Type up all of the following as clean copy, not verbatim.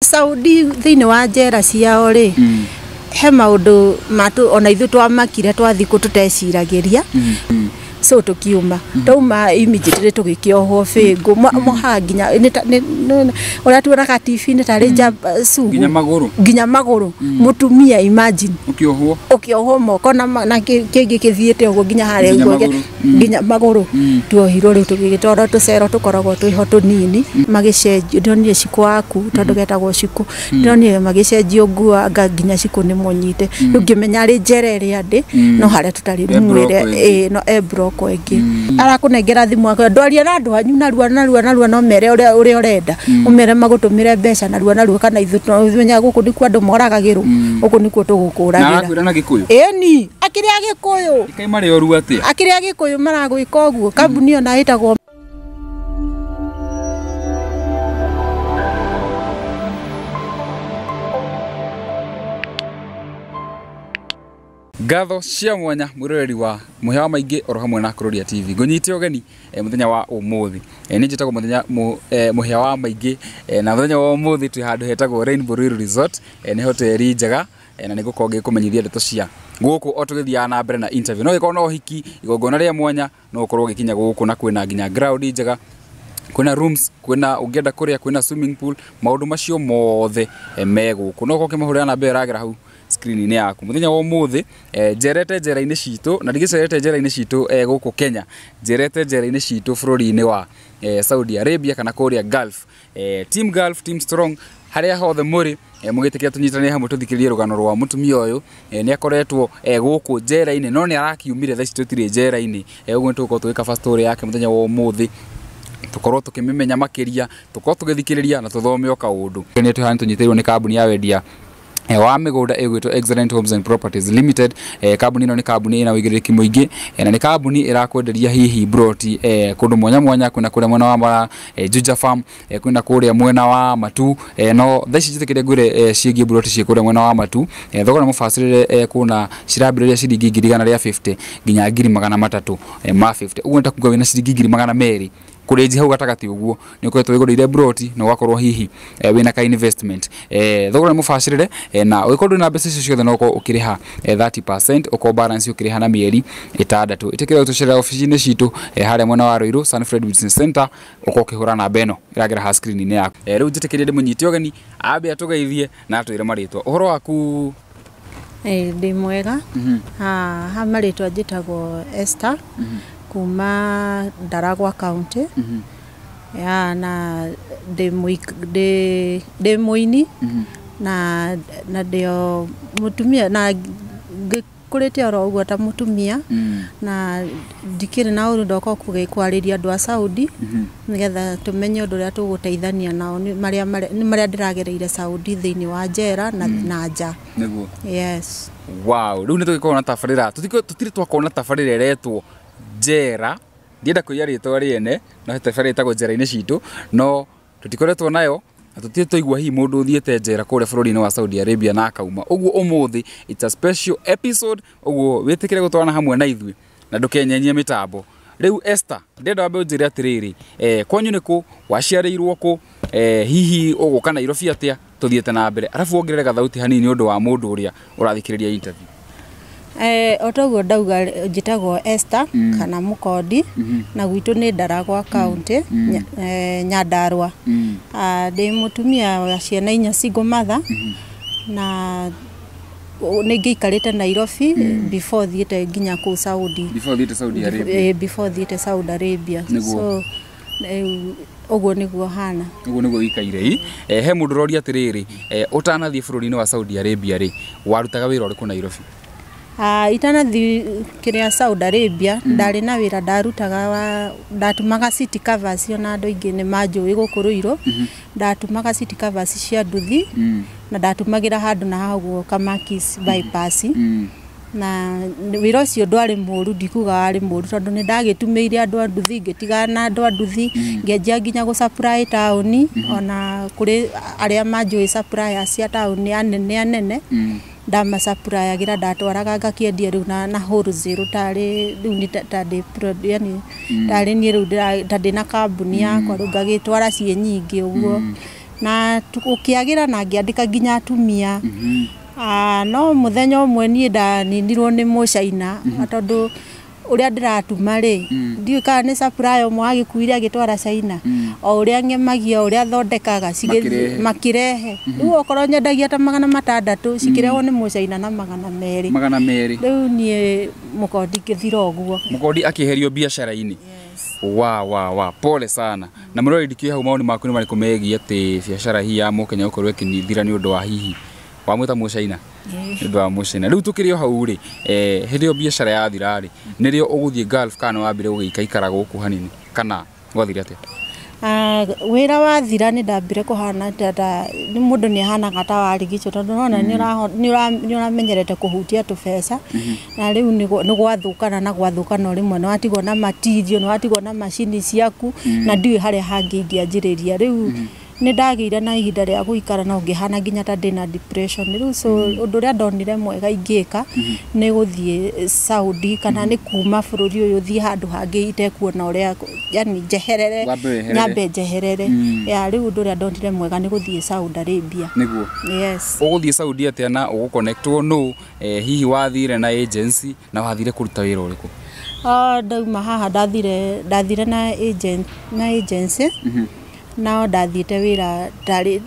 Saudi thĩinĩ wa njera ciao rĩ, he maũndũ matũ ona ithuĩ twamakire twathi kũ tũteciragĩria. So tũkiuma, twauma immediately tũgĩkĩohwo bĩngũ mohaga nginya ũrĩa tuonaga TV-inĩ tarĩ njamba sugu. Nginya magũrũ. Nginya magũrũ. Mũtumia, imagine. Ũkĩohwo. Ũkĩohwo moko na na kĩngĩ kĩthiĩte ũguo nginya harĩa Nginya ũguo magũrũ. Nginya magũrũ. Tuohirwo rĩu tũgĩgĩtwarwo tũcero tũkoragwo twĩho tũnini, magĩcenjio. Ndĩronire cikũ waku tondũ getagwo cikũ, ndĩronire magĩcenjio nguo, anga nginya cikũ nĩ mũnyite. Rĩu ngĩmenya arĩ njera ĩrĩa ndĩ no harĩa tũtarĩ E rumu block ĩrĩa ĩngĩ. ĩĩ, no e block ĩngĩ. Arakũnengera thimũ akwĩra ndwarie na andũ anyu narua narua narua, no mere ũrĩa ũrĩa ũrenda, ũmere magũtũmĩre mbeca narua narua, kana ithuĩ tũmenya gũkũ nĩkuo andũ moragagĩrwo, gũkũ nĩkuo Na tũgũkũragĩra. Arakwĩra na Gĩkũyũ? Ĩni, akĩrĩ Agĩkũyũ. Ĩkai marĩ oru atĩa? Akĩrĩ Agĩkũyũ maragwĩka ũguo. Kambuni ĩyo na ĩtagwo Ngatho cia mwanya mwĩroreri wa mũhĩa wa maingĩ oro hamwe na Kururia TV, ngũnyite ũgeni mũthenya wa ũmũthĩ. Nĩ njĩtagwo mũthenya mũhĩa wa maingĩ, na mũthenya wa ũmũthĩ twĩ handũ hetagwo Rainbow Ruiru Resort. Nĩ hoteri njega, na nĩ ngũkorwo ngĩkũmenyithia ndeto cia gũkũ o tũgĩthiaga na mbere na interview. No gĩkorwo na ũhiki, igongona rĩa mwanya, no ũkorwo ũgĩkinya gũkũ, na kwĩna nginya ground njega, kwĩna rooms, kwĩna ũngĩenda kũrĩa, kwĩna swimming pool, maũndũ macio mothe me gũkũ. No ũkorwo ũkĩmahũrĩra namba ĩyo ĩragera hau screen-inĩ yaku. Mũthenya wa ũmũthĩ njerete njera-inĩ citũ, na ndigĩcerete njera-inĩ citũ gũkũ Kenya, njerete njera-inĩ citũ bũrũri-inĩ wa Saudi Arabia kana kũrĩa Gulf. Team Gulf, Team Strong, harĩa hothe mũrĩ, mũgĩtĩkĩra tũnyitanĩre hamwe tũthikĩrĩrie rũgano rwa mũtumia ũyũ. Nĩ akoretwo gũkũ njera-inĩ no nĩ arakiumire, thaa ici tũtirĩ njera-inĩ. Ũguo nĩ tũgũkorwo tũgĩkaba story yake mũthenya wa ũmũthĩ, tũkorwo tũkĩmĩmenya makĩria, tũkorwo tũgĩthikĩrĩria na tũthome o kaũndũ. Nĩ twĩ haha tũnyitĩrĩirwo nĩ kambuni ya wendia wa mĩgũnda ĩgwĩtwo Excellent Homes and Properties Limited. Kambuni ĩno nĩ kambuni ĩna ũigĩrĩrĩki mũingĩ, na nĩ kambuni ĩrakwenderia hihi broti kũndũ mwanya mwanya. Kwĩna kũrĩa mwena wa Mara, Juja Farm, kwĩna kũrĩa mwena wa Matu, no thaa ici njĩtĩkĩre ngwĩre ciĩgiĩ broti ciĩ kũrĩa mwena wa Matu. Thogora mũbacĩrĩre, kuna cirambĩrĩria ciringi 150,000 nginya 350,000 ma 50. Ũguo nĩ ta kuga wĩna ciringi 200,000 kũrĩnji hau gatagatĩ ũguo nĩ ũkoretwo wĩgũrĩire broti na ũgakorwo hihi wĩna ka investment. Thogora nĩ mũbacĩrĩre, na ũngĩkorwo ndũrĩ na mbeca icio ciothe no ũkorwo ũkĩrĩha 30%, ũkorwo balance ũkĩrĩha na mĩeri 6. Ĩtĩkĩra gũtũcerera obici-inĩ citũ harĩa mwena wa Ruiru, Sunfred Business Center, ũkorwo ũkĩhũra namba ĩno ĩragera ha screen-inĩ yaku. Rĩu njĩtĩkĩrie ndĩmũnyite ũgeni ambe atũgeithie na atwĩre marĩtwa. Ũhoro waku? Ndĩ mwega. Ha marĩtwa njĩtagwo Esther kuma Ndaragwa County ya na ndĩ mũini na ndĩ o mũtumia na ngĩkũrĩte oro ũguo ta mũtumia, na ndikĩrĩ na ũru ndoka kwarĩria andũ a Saudi nĩgetha tũmenye ũndũ ũrĩa tũgũteithania nao nĩ marĩa ndĩragereire Saudi thĩinĩ wa njera na nja. Nĩguo. Yes. Wow, rĩu nĩ tũgĩkorwo na tabarĩra tũtirĩ twakorwo na tabarĩra ĩretwo njera. Ndienda kũiya rĩtwa rĩene, no tabarĩra ĩtagwo njera-inĩ citũ, no tũtikoretwo nayo na tũtirĩ twaigua hihi mũndũ ũthiĩte njera kũrĩa bũrũri-inĩ wa Saudi Arabia na akauma. Ũguo ũmũthĩ it's a special episode, ũguo wĩtĩkĩre gũtwarana hamwe na ithuĩ na ndũkenyenyie mĩtambo. Rĩu Esther, ndĩrenda wambe ũnjĩre atĩrĩrĩ, kwanyu nĩ kũ, waciarĩirwo kũ, hihi ũgũka Nairobi atĩa, tũthiĩte na mbere, arabu wongerere gathauti hanini nĩ ũndũ wa mũndũ ũrĩa ũrathikĩrĩria interview. O toguo ndauga, njĩtagwo Esther kana Mũkondi, na gwitũ nĩ Ndaragwa County, Nyandarua. Ndĩ mũtumia wa ciana inya, single mother, na nĩ ngĩikarĩte Nairobi before thiĩte nginya kũu Saudi. Before thiĩte Saudi Arabia. Before thiĩte Saudi Arabia. Nĩguo. So rĩu ũguo nĩguo hana. Ũguo nĩguo wĩikaire. I he mũndũ ũroria atĩrĩrĩ, ũtanathiĩ bũrũri-inĩ wa Saudi Arabia rĩ, warutaga wĩra ũrĩkũ Nairobi? Itanathiĩ kĩrĩa Saudi Arabia, ndarĩ na wĩra ndarutaga wa ndatumaga city covers, ona andũ aingĩ nĩ manjũĩ gũkũ Ruiru. Ndatumaga city covers cia nduthi na ndatumagĩra handũ na haha ũguo Kamakis bypass, na wĩra ũcio ndwarĩ mũru, ndikuga warĩ mũru tondũ nĩ ndagĩtumĩire andũ a nduthi, ngĩtigana na andũ a nduthi, ngĩanjia nginya gũ supply taũni, ona kũrĩ arĩa manjũĩ, suppliers cia taũni anene anene ndamasupplyagĩra, ndatwaraga ngakĩendia rĩu na wholesale, tarĩ rĩu nĩ ta ndĩ yani tarĩ niĩ rĩu ta ndĩna kambuni yakwa, rĩu ngagĩtwara ciĩ nyingĩ ũguo. Na ũkĩagĩra na ngĩandĩka nginya atumia. No mũthenya ũmwe niĩ ndaninirwo nĩ mũcaina tondũ ũrĩa ndĩratuma rĩ, ndiũĩ kana nĩ supplier ũmwe agĩkuire agĩtwara China. O ũrĩa ng'emagia, ũrĩa thondekaga, makĩrehe. Rĩu okorwo nyendagia ta 600, cikĩrehwo nĩ mũcaina na 200. 200. Rĩu niĩ mũkondi ngĩthira ũguo. Mũkondi akĩeherio biacara-inĩ. Wa wa wa, pole sana. Na mũrori ndikĩũĩ hau maoni maku nĩ marĩkũ megiĩ atĩ biacara hii ya mũkenya gũkorwo ĩkĩthira nĩ ũndũ wa hihi wamwĩta mũcaina? Nĩ ũndũ wa mũcaina. Rĩu tũkĩrĩ o hau rĩ, hĩndĩ ĩyo biacara yathira rĩ, nĩrĩo ũgũthiĩ Gulf kana wambire gũgĩikaikara gũkũ hanini kana gwathire atĩa? Wĩra wathira nĩ ndambire kũhana ta nĩ mũndũ nĩ ahanaga ta warigicwo tondũ nĩwona nĩ ũramenyerete kũhutia tũbeca na rĩu nĩ gwathũkana na gwathũkana o rĩmwe nĩ watigwo na material, nĩ watigwo na macini ciaku na ndiũĩ harĩa hangĩ ingĩanjĩrĩria. Rĩu nĩ ndagĩire na ihinda rĩa gũikara na ngĩhana nginya ta ndĩna depression. Rĩu so ũndũ ũrĩa ndonire mwega ingĩka nĩ gũthiĩ Saudi kana nĩ kuma bũrũri ũyũ thiĩ handũ hangĩ itekuona ũrĩa, yani njeherere, nyambe njeherere. Ya rĩu ũndũ ũrĩa ndonire mwega nĩ gũthiĩ Saudi Arabia. Nĩguo. Yes. Ũgũthiĩ Saudi atĩa na ũgũconnectwo nũ? Hihi wathire na agency na wathire kũruta wĩra ũrĩkũ? Ndauma haha ndathire na agent, na agency. Nao ndathiĩte wĩra,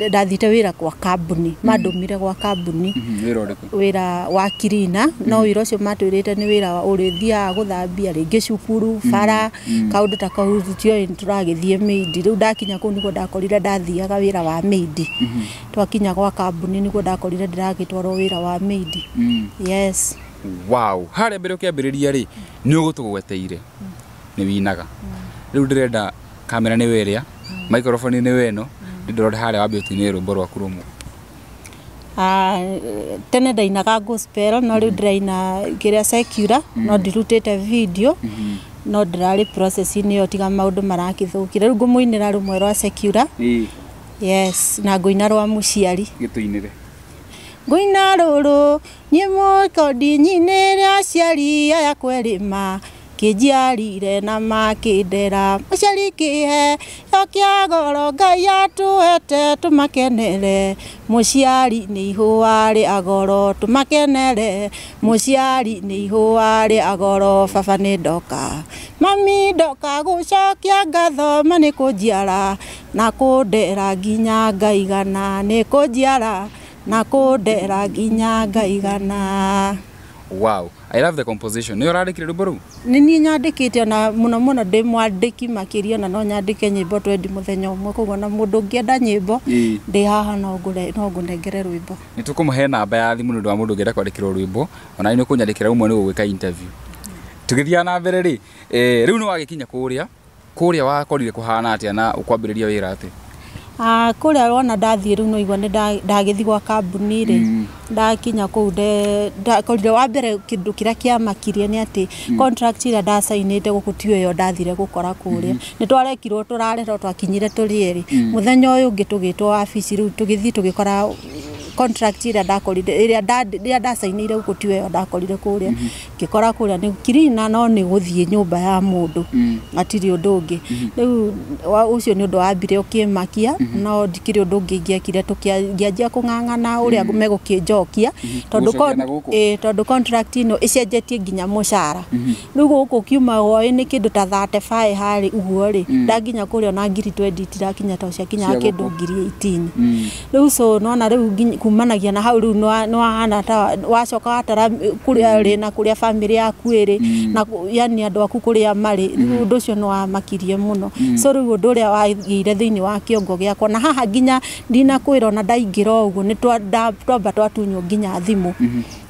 ndathiĩte wĩra kwa kambuni, mandũmire gwa kambuni. Wĩra ũrĩkũ? Wĩra wa cleaner, no wĩra ũcio matwĩrĩte nĩ wĩra ũrĩthiaga gũthambia rĩngĩ cukuru, bara, kaũndũ ta kau tũtiũĩ tũragĩthiĩ maid. Rĩu ndakinya kũu nĩguo ndakorire ndathiaga wĩra wa maid. Twakinya gwa kambuni nĩguo ndakorire ndĩragĩtwarwo wĩra wa maid. Yes. Wow, harĩa mbere ũkĩambĩrĩria rĩ, nĩ ũgũtũgweteire nĩ winaga. Rĩu ndĩrenda kamera nĩwe ĩrĩa, microphone nĩwe ĩno, ndĩrona harĩa wambia ũtũinĩre rwĩmbo rwaku rũmwe. Tene ndainaga gospel, no rĩu ndĩraina kĩrĩa secular, no ndirutĩte video, no ndĩrarĩ process-inĩ ĩyo tiga maũndũ marakĩthũkire. Rĩu ngũmũinĩra rũmwe rwa secular. Yes, na ngũina rwa mũciari. Gĩtũinĩre. Ngũina rũrũ, niĩ mũkondi nyinĩre aciari aya kwerĩma, kĩnjiarire na makĩndera. Mũciari kĩhe yo kĩa goro Ngai atũhete tũmakenere, mũciari nĩ ihũa rĩa goro tũmakenere, mũciari nĩ ihũa rĩa goro. Baba nĩ ndoka, mami ndoka gũcokia ngatho ma nĩ kũnjiara na kũndera nginya ngaigana, nĩ kũnjiara na kũndera nginya ngaigana. Wow, I love the composition. Nĩ ũrandĩkire rwĩmbo rũu? Nĩ niĩ nyandĩkĩte, ona mũno mũno ndĩ mwandĩki makĩria, ona no nyandĩke nyĩmbo twendi mũthenya ũmwe, koguo ona mũndũ ũngĩenda nyĩmbo ndĩ haha no ngũnengere rwĩmbo. Nĩ tũkũmũhe namba ya thimũ nĩ ũndũ wa mũndũ ũngĩenda kwandĩkĩrwo rwĩmbo, ona nĩ ũkũnyandĩkĩra rũmwe nĩ gũgwĩka interview. Tũgĩthiaga na mbere rĩ, rĩu nĩ wagĩkinya kũrĩa, kũrĩa wakorire kũhana atĩa na ũkwambĩrĩria wĩra atĩa? Kũrĩa wona ndathiĩ rĩu no igua nĩ ndagĩthiĩ gwa kambuni rĩ, ndakinya kũu ndakorire wa mbere kĩndũ kĩrĩa kĩamakirie nĩ atĩ contract ĩrĩa ndacainĩte gũkũ tiyo ĩyo ndathire gũkora kũrĩa. Nĩ twarekirwo tũrare no twakinyire tũrĩ erĩ. Mũthenya ũyũ ũngĩ tũgĩtwo wabici rĩu tũgĩthiĩ tũgĩkora contract ĩrĩa ndakorire, ĩrĩa ndacainĩire gũkũ tiyo ĩyo ndakorire kũrĩa. Ngĩkora kũrĩa nĩ cleaner no nĩ gũthiĩ nyũmba ya mũndũ, hatirĩ ũndũ ũngĩ. Rĩu ũcio nĩ ũndũ wambire ũkĩmakia, no ndikĩrĩ ũndũ ũngĩ ingĩekire, tũkĩanjia kũng'ang'ana ũrĩa megũkĩnjokia, tondũ contract ĩno ĩcenjetie nginya mũcara. Rĩu gũkũ kiuma woĩ nĩ kĩndũ ta 35 harĩ ũguo rĩ, ndakinya kũrĩa ona ngiri 20 itirakinya to ciakinyaga kĩndũ ngiri 18. Rĩu so nona rĩu kumanagia na hau rĩu nĩ wahana ta wacoka watara kũrĩa ũrĩ na kũrĩa family yaku ĩrĩ na yani andũ aku kũrĩa marĩ, rĩu ũndũ ũcio nĩ wamakirie mũno. So rĩu ũndũ ũrĩa wagĩire thĩinĩ wa kĩongo gĩakwa na haha nginya ndinakwĩra ona ndaingĩra ũguo nĩ twamba twatunywo nginya thimũ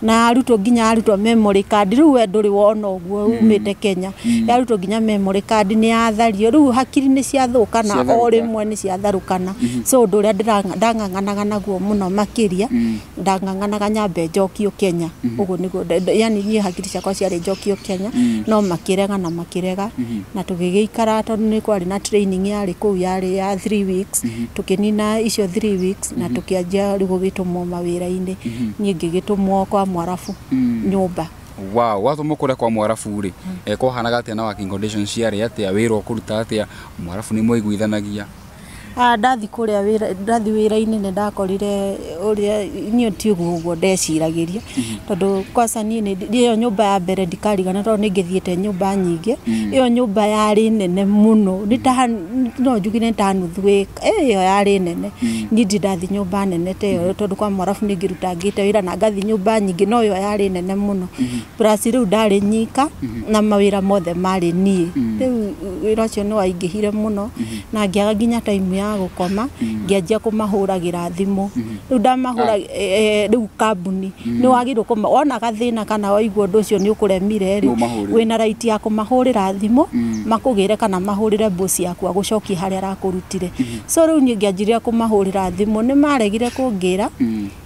na arutwo nginya arutwo memory card. Rĩu we ndũrĩ wona ũguo umĩte Kenya, yarutwo nginya memory card nĩ yathario, rĩu hakiri nĩ ciathũkana o rĩmwe nĩ ciatharũkana. So ũndũ ũrĩa ndang'ang'anaga naguo mũno makĩria, ndang'ang'anaga nyambe njokio Kenya, ũguo nĩguo yani niĩ hakiri ciakwa ciarĩ njokio Kenya, no makĩrega na makĩrega na tũgĩgĩikara tondũ nĩ kwarĩ na training yarĩ kũu yarĩ ya 3 weeks, tũkĩnina icio 3 weeks na tũkĩanjia rĩu gũgĩtũmwo mawĩra-inĩ. Niĩ ngĩgĩtũmwo kwa Mwarabu nyũmba. Wow, watũmwo kũrĩa kwa Mwarabu rĩ, kwahanaga atĩa na working conditions ciarĩ atĩa, wĩra ũkũruta atĩa, Mwarabu nĩ mwaiguithanagia? Ndathi kũrĩa wĩra, ndathi wĩra-inĩ nĩ ndakorire ũrĩa niĩ ti ũguo ũguo ndeciragĩria, tondũ kwanza niĩ nĩ ĩyo nyũmba ya mbere ndikarigana, tondũ nĩ ngĩthiĩte nyũmba nyingĩ. Ĩyo nyũmba yarĩ nene mũno, nĩ ta no njugire nĩ ta nuthu ĩka, ĩyo yarĩ nene. Niĩ ndirĩ ndathi nyũmba nene ta ĩyo, tondũ kwa mwarabu nĩ ngĩrutangĩte wĩra na ngathi nyũmba nyingĩ, no ĩyo yarĩ nene mũno. Plus rĩu ndarĩ nyika na mawĩra mothe marĩ niĩ. Rĩu wĩra ũcio nĩ waingĩhire mũno na ngĩaga nginya time ya gũkoma, ngĩanjia kũmahũragĩra thimũ. Rĩu ndamahũra rĩu kambuni nĩ wagĩrĩirwo kũma wona gathĩna kana waigua ũndũ ũcio nĩ ũkũremire rĩ, Ũmahũrĩre. wĩna right ya kũmahũrĩra thimũ makũgĩre kana mahũrĩre boss yaku agũcokie harĩa arakũrutire. So rĩu niĩ ngĩanjirie kũmahũrĩra thimũ, nĩ maregire kũngĩra.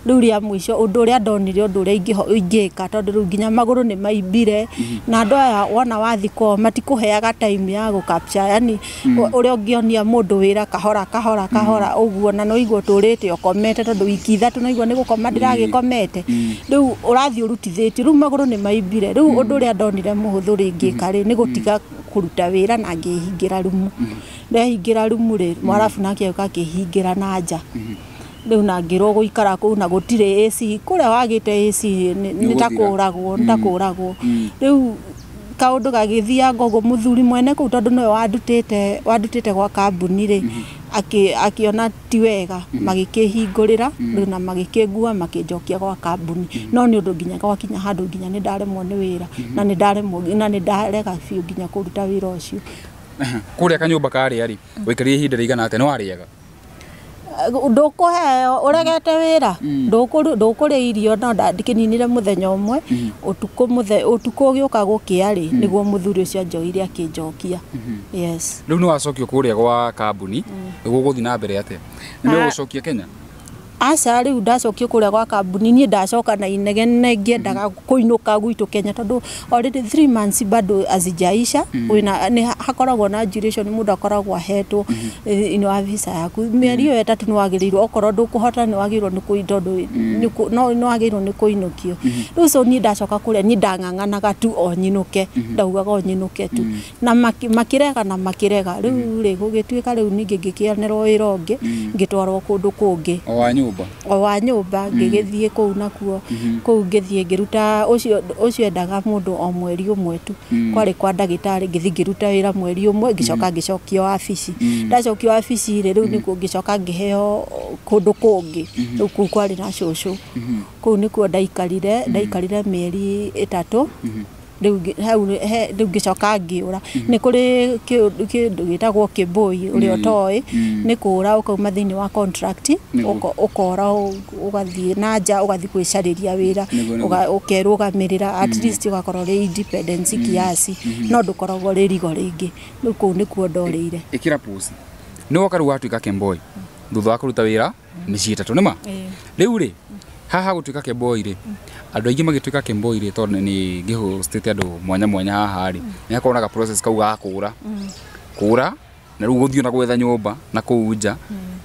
Rĩu rĩa mũico ũndũ ũrĩa ndonire, ũndũ ũrĩa ingĩka, tondũ rĩu nginya magũrũ nĩ maimbire na andũ aya wona wathi kwao matikũheaga time ya gũ capture, yani ũrĩa ũngĩonia mũndũ wĩra kahora kahora kahora ũguo, na no igua ũtũrĩte ũkomete, tondũ wiki 3 no igua nĩ gũkoma ndĩragĩkomete. Rĩu ũrathiĩ ũrutithĩtio, rĩu magũrũ nĩ maimbire. Rĩu ũndũ ũrĩa ndonire mũhũthũ rĩngĩ rĩ nĩ gũtiga kũruta wĩra na ngĩhingĩra rumu. Ndehingĩra rumu rĩ, mwarabu nake agĩũka akĩhingĩra na nja. Rĩu na ngĩrwo gũikara kũu na gũtirĩ AC, kũrĩa wagĩte AC nĩ ta kũragwo, nĩ ta kũragwo. Rĩu kaũndũ gagĩthianga ũguo, mũthuri mwene kũu, tondũ nĩwe wandutĩte gwa kambuni rĩ, akĩona ti wega, magĩkĩhingũrĩra rĩu na magĩkĩngua makĩnjokia gwa kambuni. No nĩ ũndũ nginya gwakinya handũ nginya nĩ ndaremwo nĩ wĩra, na nĩ ndaremwo na nĩ ndarega biũ nginya kũruta wĩra ũcio. Kũrĩa kanyũmba karĩa rĩ, waikarire ihinda rĩigana atĩa? Nĩ warĩaga? Ndũkũheo, ũregete wĩra, ndũkũrĩa irio, no ndikĩninire mũthenya ũmwe. Ũtukũ ũgĩũka gũkĩa rĩ, nĩguo mũthuri ũcio anjoire akĩnjokia. Yes. Rĩu nĩ wacokio kũrĩa gwa kambuni, gũgũthiĩ na mbere atĩa? Nĩ megũgũcokia Kenya? Aca, rĩu ndacokio kũrĩa gwa kambuni, niĩ ndacoka na inegene ngĩendaga kũinũka gwitũ Kenya, tondũ already 3 months bado hazijaisha. Wĩna nĩ hakoragwo na duration mũndũ akoragwo ahetwo ino ya visa yaku, mĩeri ĩyo 3 nĩ wagĩrĩirwo, okorwo ndũkũhota nĩ wagĩrĩirwo nĩ kũi tondũ no nĩ wagĩrĩirwo nĩ kũinũkio. Rĩu so niĩ ndacoka kũrĩa, niĩ ndang'ang'anaga tu o nyinũke, ndaugaga o nyinũke tu, na makĩrega na makĩrega. Rĩu rĩ, gũgĩtuĩka rĩu ningĩ ngĩkĩonerwo wĩra ũngĩ, ngĩtwarwo kũndũ kũngĩ. O wa nyũmba? O wa nyũmba, ngĩgĩthiĩ kũu nakuo. Kũu ngĩthiĩ ngĩruta, ũcio endaga mũndũ o mweri ũmwe tu, kwarĩ kwa ndagĩtarĩ. Ngĩthiĩ ngĩruta wĩra mweri ũmwe, ngĩcoka ngĩcokio wabici. Ndacokio wabici rĩ, rĩu nĩkuo ngĩcoka ngĩheo kũndũ kũngĩ. Rĩu kũu kwarĩ na cũcũ, kũu nĩkuo ndaikarire mĩeri 3. Rĩu hau rĩu ngĩcoka ngĩũra. Nĩ kũrĩ kĩndũ gĩtagwo kĩmbũi, ũrĩa ũtoĩ nĩ kũũra ũkauma thĩinĩ wa contract, ũkora ũgathiĩ na nja, ũgathiĩ gwĩcarĩria wĩra, ũkerũgamĩrĩra, at least ũgakorwo ũrĩ independence kiasi, no ndũkoragwo ũrĩ rigo rĩngĩ. Rĩu kũu nĩkuo ndorĩire. Ĩkĩra pause. Nĩ woka rĩu watuĩka kemboi thutha wa kũruta wĩra mĩciĩ 3, nĩma? Rĩu rĩ, haha gũtuĩka kemboi rĩ, andũ aingĩ magĩtuĩka kemboi rĩ, tondũ nĩ ngĩhostĩte andũ mwanya mwanya haha rĩ, nĩ hakoragwo na ga process kau ga kũra kũra na rĩu gũthiĩ na gwetha nyũmba na kũu nja.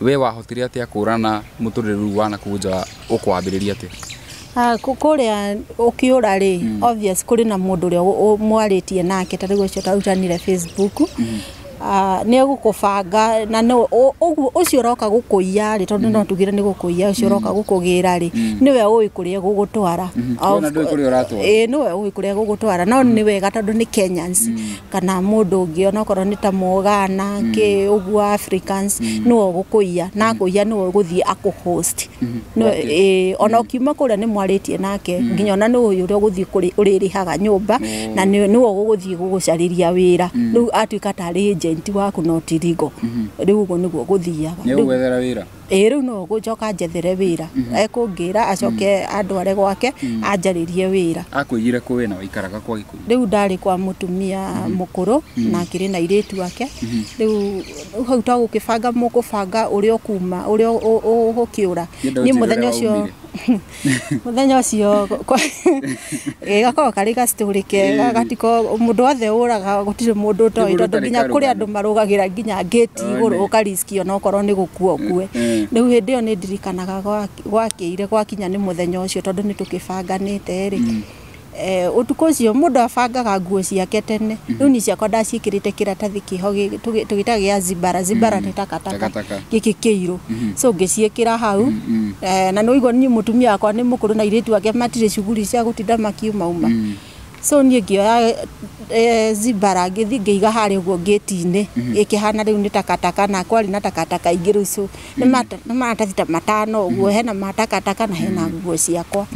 We wahotire atĩa kũra na mũtũrĩre rĩu wa na kũu nja ũkwambĩrĩria atĩa? Kũrĩa ũkĩũra rĩ, obvious kũrĩ na mũndũ ũrĩa mwarĩtie nake, ta rĩu ũcio tarutanire Facebook, nĩ egũkũbanga na no ũguo ũcio ũroka gũkũiya rĩ, tondũ no tugire nĩ gũkũiya, ũcio ũroka gũkũgĩra rĩ, nĩwe ũĩ kũrĩa gũgũtwara. Wona ndũĩ kũrĩa ũratwara. Ĩĩ, nĩwe ũĩ kũrĩa gũgũtwara, no nĩ wega tondũ nĩ Kenyans kana mũndũ ũngĩ onokorwo nĩ ta Mũgana kĩ ũguo, Africans, nĩwe ũgũkũiya na akũiya, nĩwe ũgũthiĩ akũhost. Ĩĩ, ona ũkiuma kũrĩa nĩ mwarĩtie nake, nginya ona nĩ ũĩ ũrĩa ũgũthiĩ ũrĩrĩhaga nyũmba, na nĩwe ũgũthiĩ gũgũcarĩria wĩra. Rĩu atuĩka tarĩ agent waku, no ti rigo. Rĩu ũguo nĩguo gũthiaga. Nĩ ũgwethera wĩra? Ĩĩ, rĩu no gũcoka njethere wĩra, ekũngĩra acoke andware gwake anjarĩrie wĩra. Akũigire kũ wĩna waikaraga kwa Gĩkũyũ? Rĩu ndarĩ kwa mũtumia mũkũrũ na akĩrĩ na airĩtu ake. Rĩu hau twagũkĩbanga, mũkũbanga ũrĩa ũkuma, ũrĩa ũgũkĩũra. Niĩ mũthenya ũcio Mũthenya ũcio gakoragwo karĩ ga story kega, gatiko mũndũ wothe ũraga, gũtirĩ mũndũ ũtoĩ, tondũ nginya kũrĩ andũ marũgagĩra nginya ngĩti igũrũ, ũkariski onokorwo nĩ gũkua ũkue. Rĩu hĩndĩ ĩyo nĩ ndirikanaga gwakĩire gwakinya nĩ mũthenya ũcio, tondũ nĩ tũkĩbanganĩte rĩ, Ũtukũ ũcio mũndũ abangaga nguo ciake tene. Rĩu niĩ ciakwa ndaciĩkĩrĩte kĩratathi kĩho tũgĩtaga gĩa zibara. Zibara nĩ takataka. Takataka. Gĩkĩ kĩirũ. So ngĩciĩkĩra hau. Na nĩ ũigua niĩ mũtumia wakwa nĩ mũkũrũ na airĩtu ake matirĩ cuguri cia gũtinda makiumauma. So niĩ ngĩoya zibara ngĩthiĩ ngĩiga harĩa ũguo ngĩti-inĩ, ĩkĩhana rĩu nĩ takataka, na kwarĩ na takataka ingĩ rĩu. So nĩ maratathi ta matano ũguo, hena ma takataka na hena nguo ciakwa.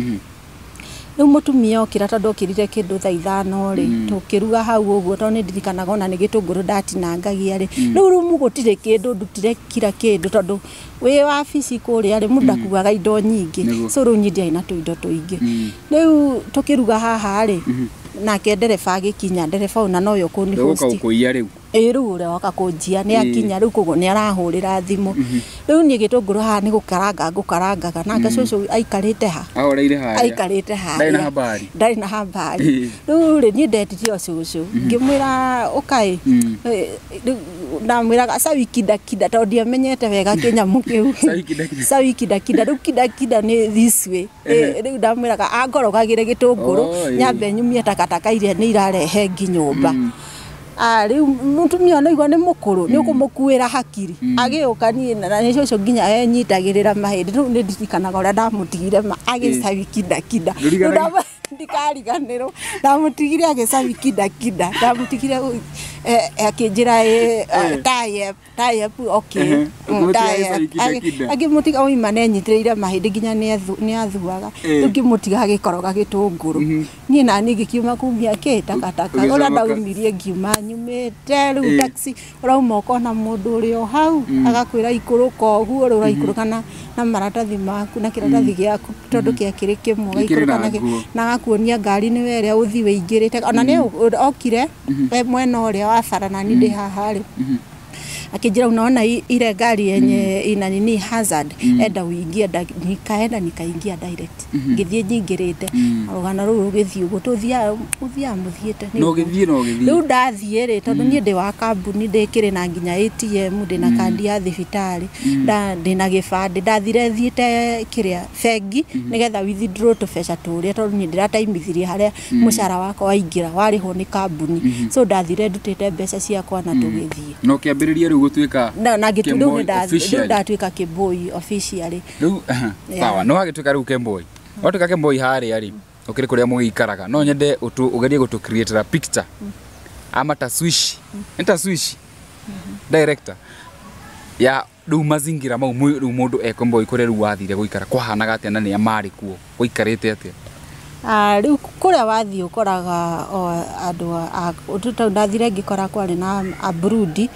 Rĩu mũtumia okĩra, tondũ okĩrire kĩndũ thaa 5 rĩ, tũkĩruga hau ũguo, tondũ nĩ ndirikanaga ona nĩ gĩtũngũrũ ndatinangagia rĩ. Rĩu rumu gũtirĩ kĩndũ, ndutire kira kĩndũ, tondũ wĩ wabici kũrĩa rĩ, mũndũ ndakuaga indo nyingĩ. So rĩu niĩ ndiarĩ na tũindo tũingĩ. Rĩu tũkĩruga haha rĩ, nake ndereba agĩkinya, ndereba ũyũ na nowe ũkũni Ndũgũka host. gũkũiya rĩu. Ĩ, rĩu ũrĩa woka kũnjia nĩ akinya rĩu, koguo nĩ arahũrĩra thimũ. Rĩu niĩ gĩtũngũrũ haha nĩ gũkaranga ngũkarangaga, nake cũcũ aikarĩte ha? Ahoreire harĩa. Aikarĩte Ndarĩ na harĩa. habari. Ndarĩ na habari. Rĩu rĩ, niĩ ndetire o cũcũ, ngĩmwĩra ũkaĩ. Rĩu ndamwĩraga sawi kinda kinda, tondũ ndiamenyete wega kĩnyamũ kĩu. Sawi kinda kinda. Sawi kinda kinda. Rĩu kinda kinda nĩ this way. Rĩu ndamwĩraga angorogagĩre gĩtũngũrũ, nyambe nyumie takataka iria nĩ irarehe ngi nyũmba. Rĩu mũtumia ona igua nĩ mũkũrũ, nĩ ũkũmũkuĩra hakiri. Agĩũka niĩ na nĩ cũcũ nginya enyitagĩrĩra mahĩndĩ. Rĩu nĩ ndirikanaga ũrĩa ndamũtigire agĩcawi kinda kinda. Ndũriganaga? Ndikariganĩrwo, ndamũtigire agĩcawi kinda kinda, ndamũtigire akĩnjĩra tayep tayep, okay. Ũkĩmũtiga Tayep. agĩcawi kinda kinda. Agĩmũtiga oima nenyitĩrĩire mahĩndĩ nginya nĩ athuaga. Rĩu ngĩmũtiga agĩkoroga gĩtũngũrũ, niĩ nani ngĩkiuma kumia kĩ takataka ũrĩa Ũgĩcomoka. Ndaumirie ngiuma nyumĩte rĩu taxi ũrauma ũkona mũndũ ũrĩ o hau agakwĩra ikũrũka ũguo. Rĩu ũraikũrũka na maratathi maku na kĩratathi gĩaku, tondũ kĩakĩrĩ kĩmwe. Gĩkĩrĩ ũgaikũrũka na na nguo. Na agakuonia ngari nĩwe ĩrĩa ũthiĩ wĩingĩrĩte. Ona nĩ okire e mwena ũrĩa wa bara na niĩ ndĩ haha rĩ, akĩnjĩra, "Unaona ile gari yenye ina nini hazard, enda uingie." Nikaenda nikaingia direct, ngĩthiĩ nyingĩrĩte. Rũgano rũu rũgĩthiĩ ũguo, tũthiaga mũthiaga mũthiĩte nĩ Na ũguo. ũgĩthiĩ na ũgĩthiĩ. Rĩu ndathiĩ rĩ, tondũ niĩ ndĩ wa kambuni, ndĩkĩrĩ na nginya ATM, ndĩ na kandi ya thibitarĩ, ndĩna gĩbandĩ. Ndathire thiĩte kĩrĩa bengi nĩgetha withdraw tũbeca tũrĩa, tondũ niĩ ndĩrataimithirie harĩa mũcara wakwa waingĩra warĩhwo nĩ kambuni. So ndathire ndutĩte mbeca ciakwa na tũgĩthiĩ. Na ũkĩambĩrĩria rĩu gũtuĩka Na ngĩtu rĩu Kemboi nĩ rĩu officially. ndatuĩka Kemboi officially. Rĩu sawa, nĩ wagĩtuĩka rĩu Kemboi, watuĩka Kemboi harĩa rĩ, ũkĩrĩ kũrĩa mũgĩikaraga, no nyende ũgerie gũtũ create a picture ama taswishi, nĩ taswishi director ya rĩu mazingira mau rĩu mũndũ e Kemboi, kũrĩa rĩu wathire gũikara kwahanaga atĩa, na nĩa marĩ kuo, gũikarĩte atĩa? Rĩu kũrĩa wathiĩ ũkoraga o andũ tondũ ndathire ngĩkora kwarĩ na Aburundi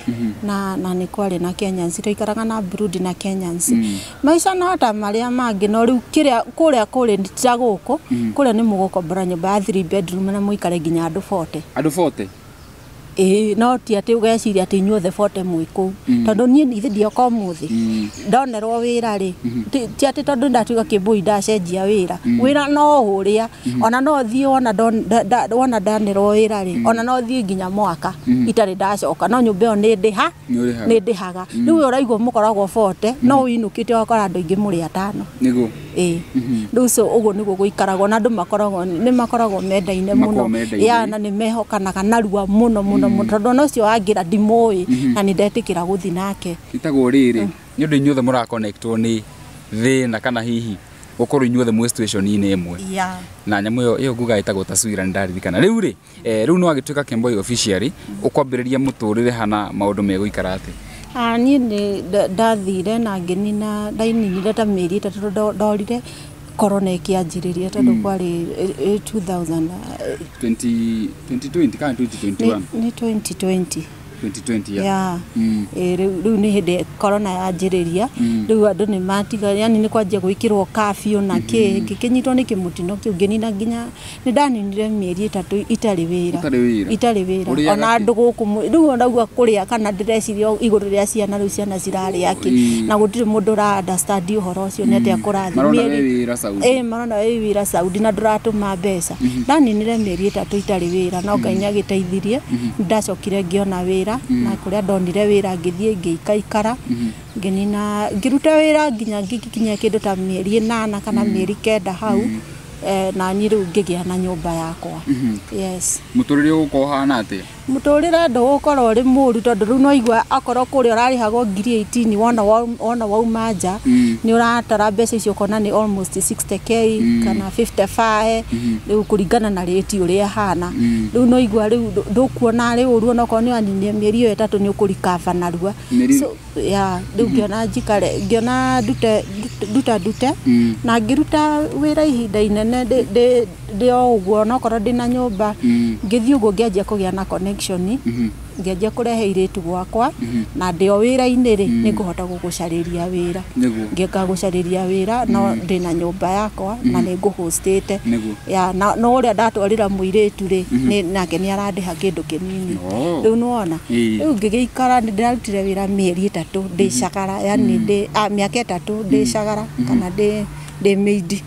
na nĩ kwarĩ na Kenyans. Twaikaraga na Aburundi na Kenyans. Maica no ta marĩa mangĩ, no rĩu kĩrĩa kũrĩa kũrĩ ti ta gũkũ. Kũrĩa nĩ mũgũkombora nyũmba ya 3 bedroom na mũikare nginya andũ 40. Andũ 40? Ĩĩ, no ti atĩ ũgeciria atĩ inyuothe 40 mwĩ kũu, tondũ niĩ ithe ndioka ũmũthĩ ndonerwo wĩra rĩ, ti atĩ tondũ ndatuĩka Kĩmbũi ndacenjia wĩra. Wĩra no ũrĩa ona no thiĩ wona wona ndanerwo wĩra rĩ, ona no thiĩ nginya mwaka itarĩ ndacoka, no nyũmba ĩyo nĩ ndĩha. Nĩ ũrĩhaga. Nĩ ndĩhaga. Rĩu we ũraigua mũkoragwo 40, no ũinũkĩte ũgakora andũ aingĩ mũrĩ atano. Ĩĩ, rĩu so ũguo nĩguo gũikaragwo, na andũ makoragwo nĩ makoragwo mendaine mũno. Makoragwo mendaine. Ya, na nĩ mehokanaga narua mũno mũno mũno, tondũ ona ũcio wangĩra ndimũĩ na nĩ ndetĩkĩra gũthiĩ nake. Ĩtagwo rĩrĩ, nĩ ũndũ inyuothe mũraconnectwo nĩ thĩna, kana hihi gũkorwo inyuothe mwĩ situation-inĩ ĩmwe. Na nyamũ ĩyo ĩyo nguga ĩtagwo taswira, nĩ ndaririkana rĩu rĩ. Rĩu nĩ wagĩtuĩka Kemboi officially, ũkwambĩrĩria mũtũrĩre hana maũndũ megũikara atĩa? Niĩ nĩ ndathire na ngĩnina, ndaininire ta mĩeri 3, tondũ ndorire corona ĩkĩanjĩrĩria, tondũ kwarĩ 2000 20 2020 kana 2021? Nĩ 2020. 2020, yeah. Ya. Rĩu nĩ hĩndĩ corona yanjĩrĩria. Rĩu andũ nĩ matiga, yani nĩ kwanjia gwĩkĩrwo curfew na kĩ, ngĩkĩnyitwo nĩ kĩmũtino kĩu, ngĩnina nginya nĩ ndaninire mĩeri 3 itarĩ wĩra. Ũtarĩ wĩra? Itarĩ wĩra. Ũrĩaga Ona kĩ? andũ gũkũ rĩu onauga kũrĩa, kana ndĩreciria igũrũ rĩa ciana, rĩu ciana cirarĩa kĩ? Na gũtirĩ mũndũ ũra understand ũhoro ũcio nĩ atĩa kũrathiĩ. Marona we wĩra Saudi. Ĩĩ, marona wĩ wĩra Saudi na ndũratũma mbeca. Ndaninire mĩeri 3 itarĩ wĩra, no Ngai nĩ agĩteithirie, ndacokire ngĩona wĩra, na kũrĩa ndonire wĩra ngĩthiĩ ngĩikaikara, ngĩnina ngĩruta wĩra nginya ngĩkinyia kĩndũ ta mĩeri 8 kana mĩeri 9 hau. Na niĩ rĩu ngĩgĩa na nyũmba yakwa. Yes. Mũtũrĩre ũgũkorwo ũhana atĩa? Mũtũrĩre ndũgũkorwo ũrĩ mũru tondũ rĩu no igua akorwo kũrĩa ũrarĩhagwo ngiri 18 wona wauma nja nĩ ũratara mbeca icio ũkona nĩ almost 60k kana 55 rĩu kũringana na rĩti ũrĩa ĩhana. Rĩu no igua rĩu ndũkuona rĩ ũru onokorwo nĩ waninie mĩeri ĩyo 3 nĩ ũkũrikaba narua. So yeah, rĩu ngĩona njikare ngĩona ndute na ngĩruta wĩra ihinda inene ndĩ o ũguo onokorwo ndĩna nyũmba ngĩthiĩ ũguo ngĩanjia kũgĩa na connection ngĩanjia kũrehe irĩtu gwakwa na ndĩ o wĩra-inĩ rĩ nĩngũhota gũgũcarĩria wĩra ngĩka gũcarĩria wĩra no ndĩna nyũmba yakwa na nĩngũhostĩte ya na no ũrĩa ndatwarĩra mũirĩtu rĩ nake nĩ arandĩha kĩndũ kĩnini rĩu nĩwona rĩu ngĩgĩikara nĩndĩrarutire wĩra mĩeri 3 ndĩ cagara yani ndĩ mĩaka 3 ndĩ cagara kana ndĩ maid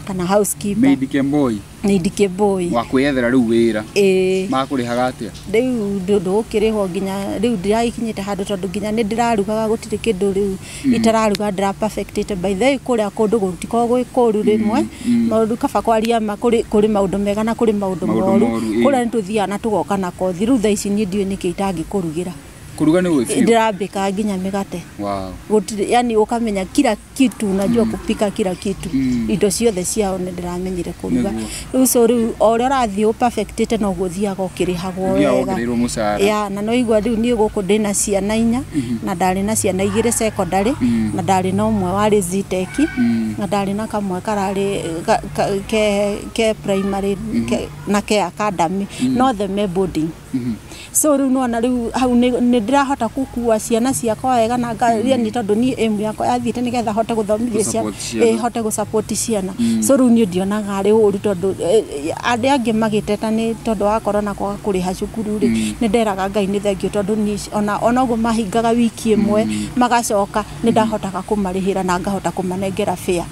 kana housekeeper. Maid Kemboi. Maid Kemboi. Wa kwĩyethera rĩu wĩra. Ĩĩ. Makũrĩhaga atĩa? Rĩu ndũgũkĩrĩhwo nginya rĩu ndĩragĩkinyĩte handũ tondũ nginya nĩ ndĩrarugaga gũtirĩ kĩndũ rĩu itararuga ndĩra perfectĩte. By the way kũrĩa kũndũ gũtikoragwo gwĩ kũru rĩmwe maũndũ kaba kwaria ma kũrĩ maũndũ mega na kũrĩ maũndũ moru. Kũrĩa nĩ tũthiaga na tũgoka na kothi rĩu thaa ici niĩ ndiũĩ nĩkĩ itangĩkũrugĩra. Kuruga nĩ ũĩ biũ? Ndĩrambĩkaga nginya mĩgate. Wow. Gũtirĩ yani ũkamenya kila kitu unajua kupika kila kitu. Indo ciothe ciao nĩ ndĩramenyire kũruga. Rĩu so rĩu o ũrĩa ũrathiĩ ũperfectĩte noguo ũthiaga ũkĩrĩhagwo wega. Wongereirwo mũcara. Ya na no igua rĩu niĩ gũkũ ndĩna ciana 4 na ndarĩ na ciana 2 secondary na ndarĩ na ũmwe warĩ Zitec na ndarĩ na kamwe kararĩ ke primary na ke academy no the me boarding. So rĩu nĩwona rĩu hau nĩ ndĩrahota gũkua ciana ciakwa wega na ngaria nĩ tondũ niĩ aim yakwa yathiĩte nĩgetha hote gũthomithia ciana hote gũsupport ciana. So rĩu niĩ ndionaga arĩ ũru tondũ arĩa angĩ magĩteta nĩ tondũ wa corona kwaga kũrĩha cukuru rĩ nĩ nderaga Ngai nĩ thengiũ tondũ niĩ ona ũguo mahingaga wiki ĩmwe magacoka nĩ ndahotaga kũmarĩhĩra na ngahota kũmanengera fare.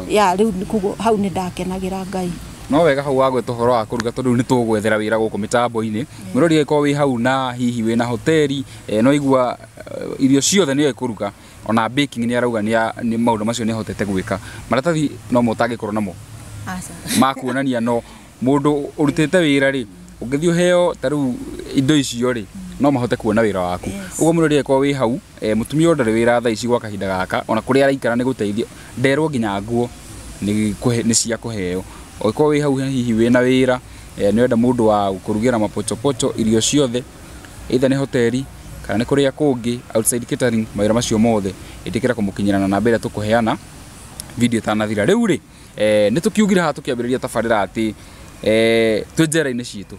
Ya rĩu koguo hau nĩ ndakenagĩra Ngai. No wega hau wagweta ũhoro wa kũruga tondũ rĩu nĩ tũgwethera wĩra gũkũ mĩtambo-inĩ. Mũrori angĩkorwo wĩ hau na hihi wĩna hoteli no igua irio ciothe nĩ ekũruga ona baking nĩ arauga nĩ maũndũ macio nĩ ahotete gwĩka. Maratathi no mo ũtangĩkorwo namo ma kuonania no mũndũ ũrutĩte wĩra rĩ ũngĩthiĩ ũheo ta rĩu indo icio rĩ no mahote kuona wĩra waku. Ũguo mũrori angĩkorwo wĩ hau mũtumia ũyũ ndarĩ wĩra thaa ici gwa kahinda gaka ona kũrĩa araikara nĩ gũteithio nderwo nginya nguo nĩ cia kũheo. Ũngĩkorwo wĩ hau hihi wĩna wĩra nĩ ũrenda mũndũ wa kũrugĩra mapochopocho irio ciothe either nĩ hoteli kana nĩ kũrĩa kũngĩ outside catering mawĩra macio mothe ĩtĩkĩra kũmũkinyĩra na namba ĩrĩa tũkũheana video ĩtanathira. Rĩu rĩ nĩ tũkiugire haha tũkĩambĩrĩria tabarĩra atĩ twĩ njera-inĩ citũ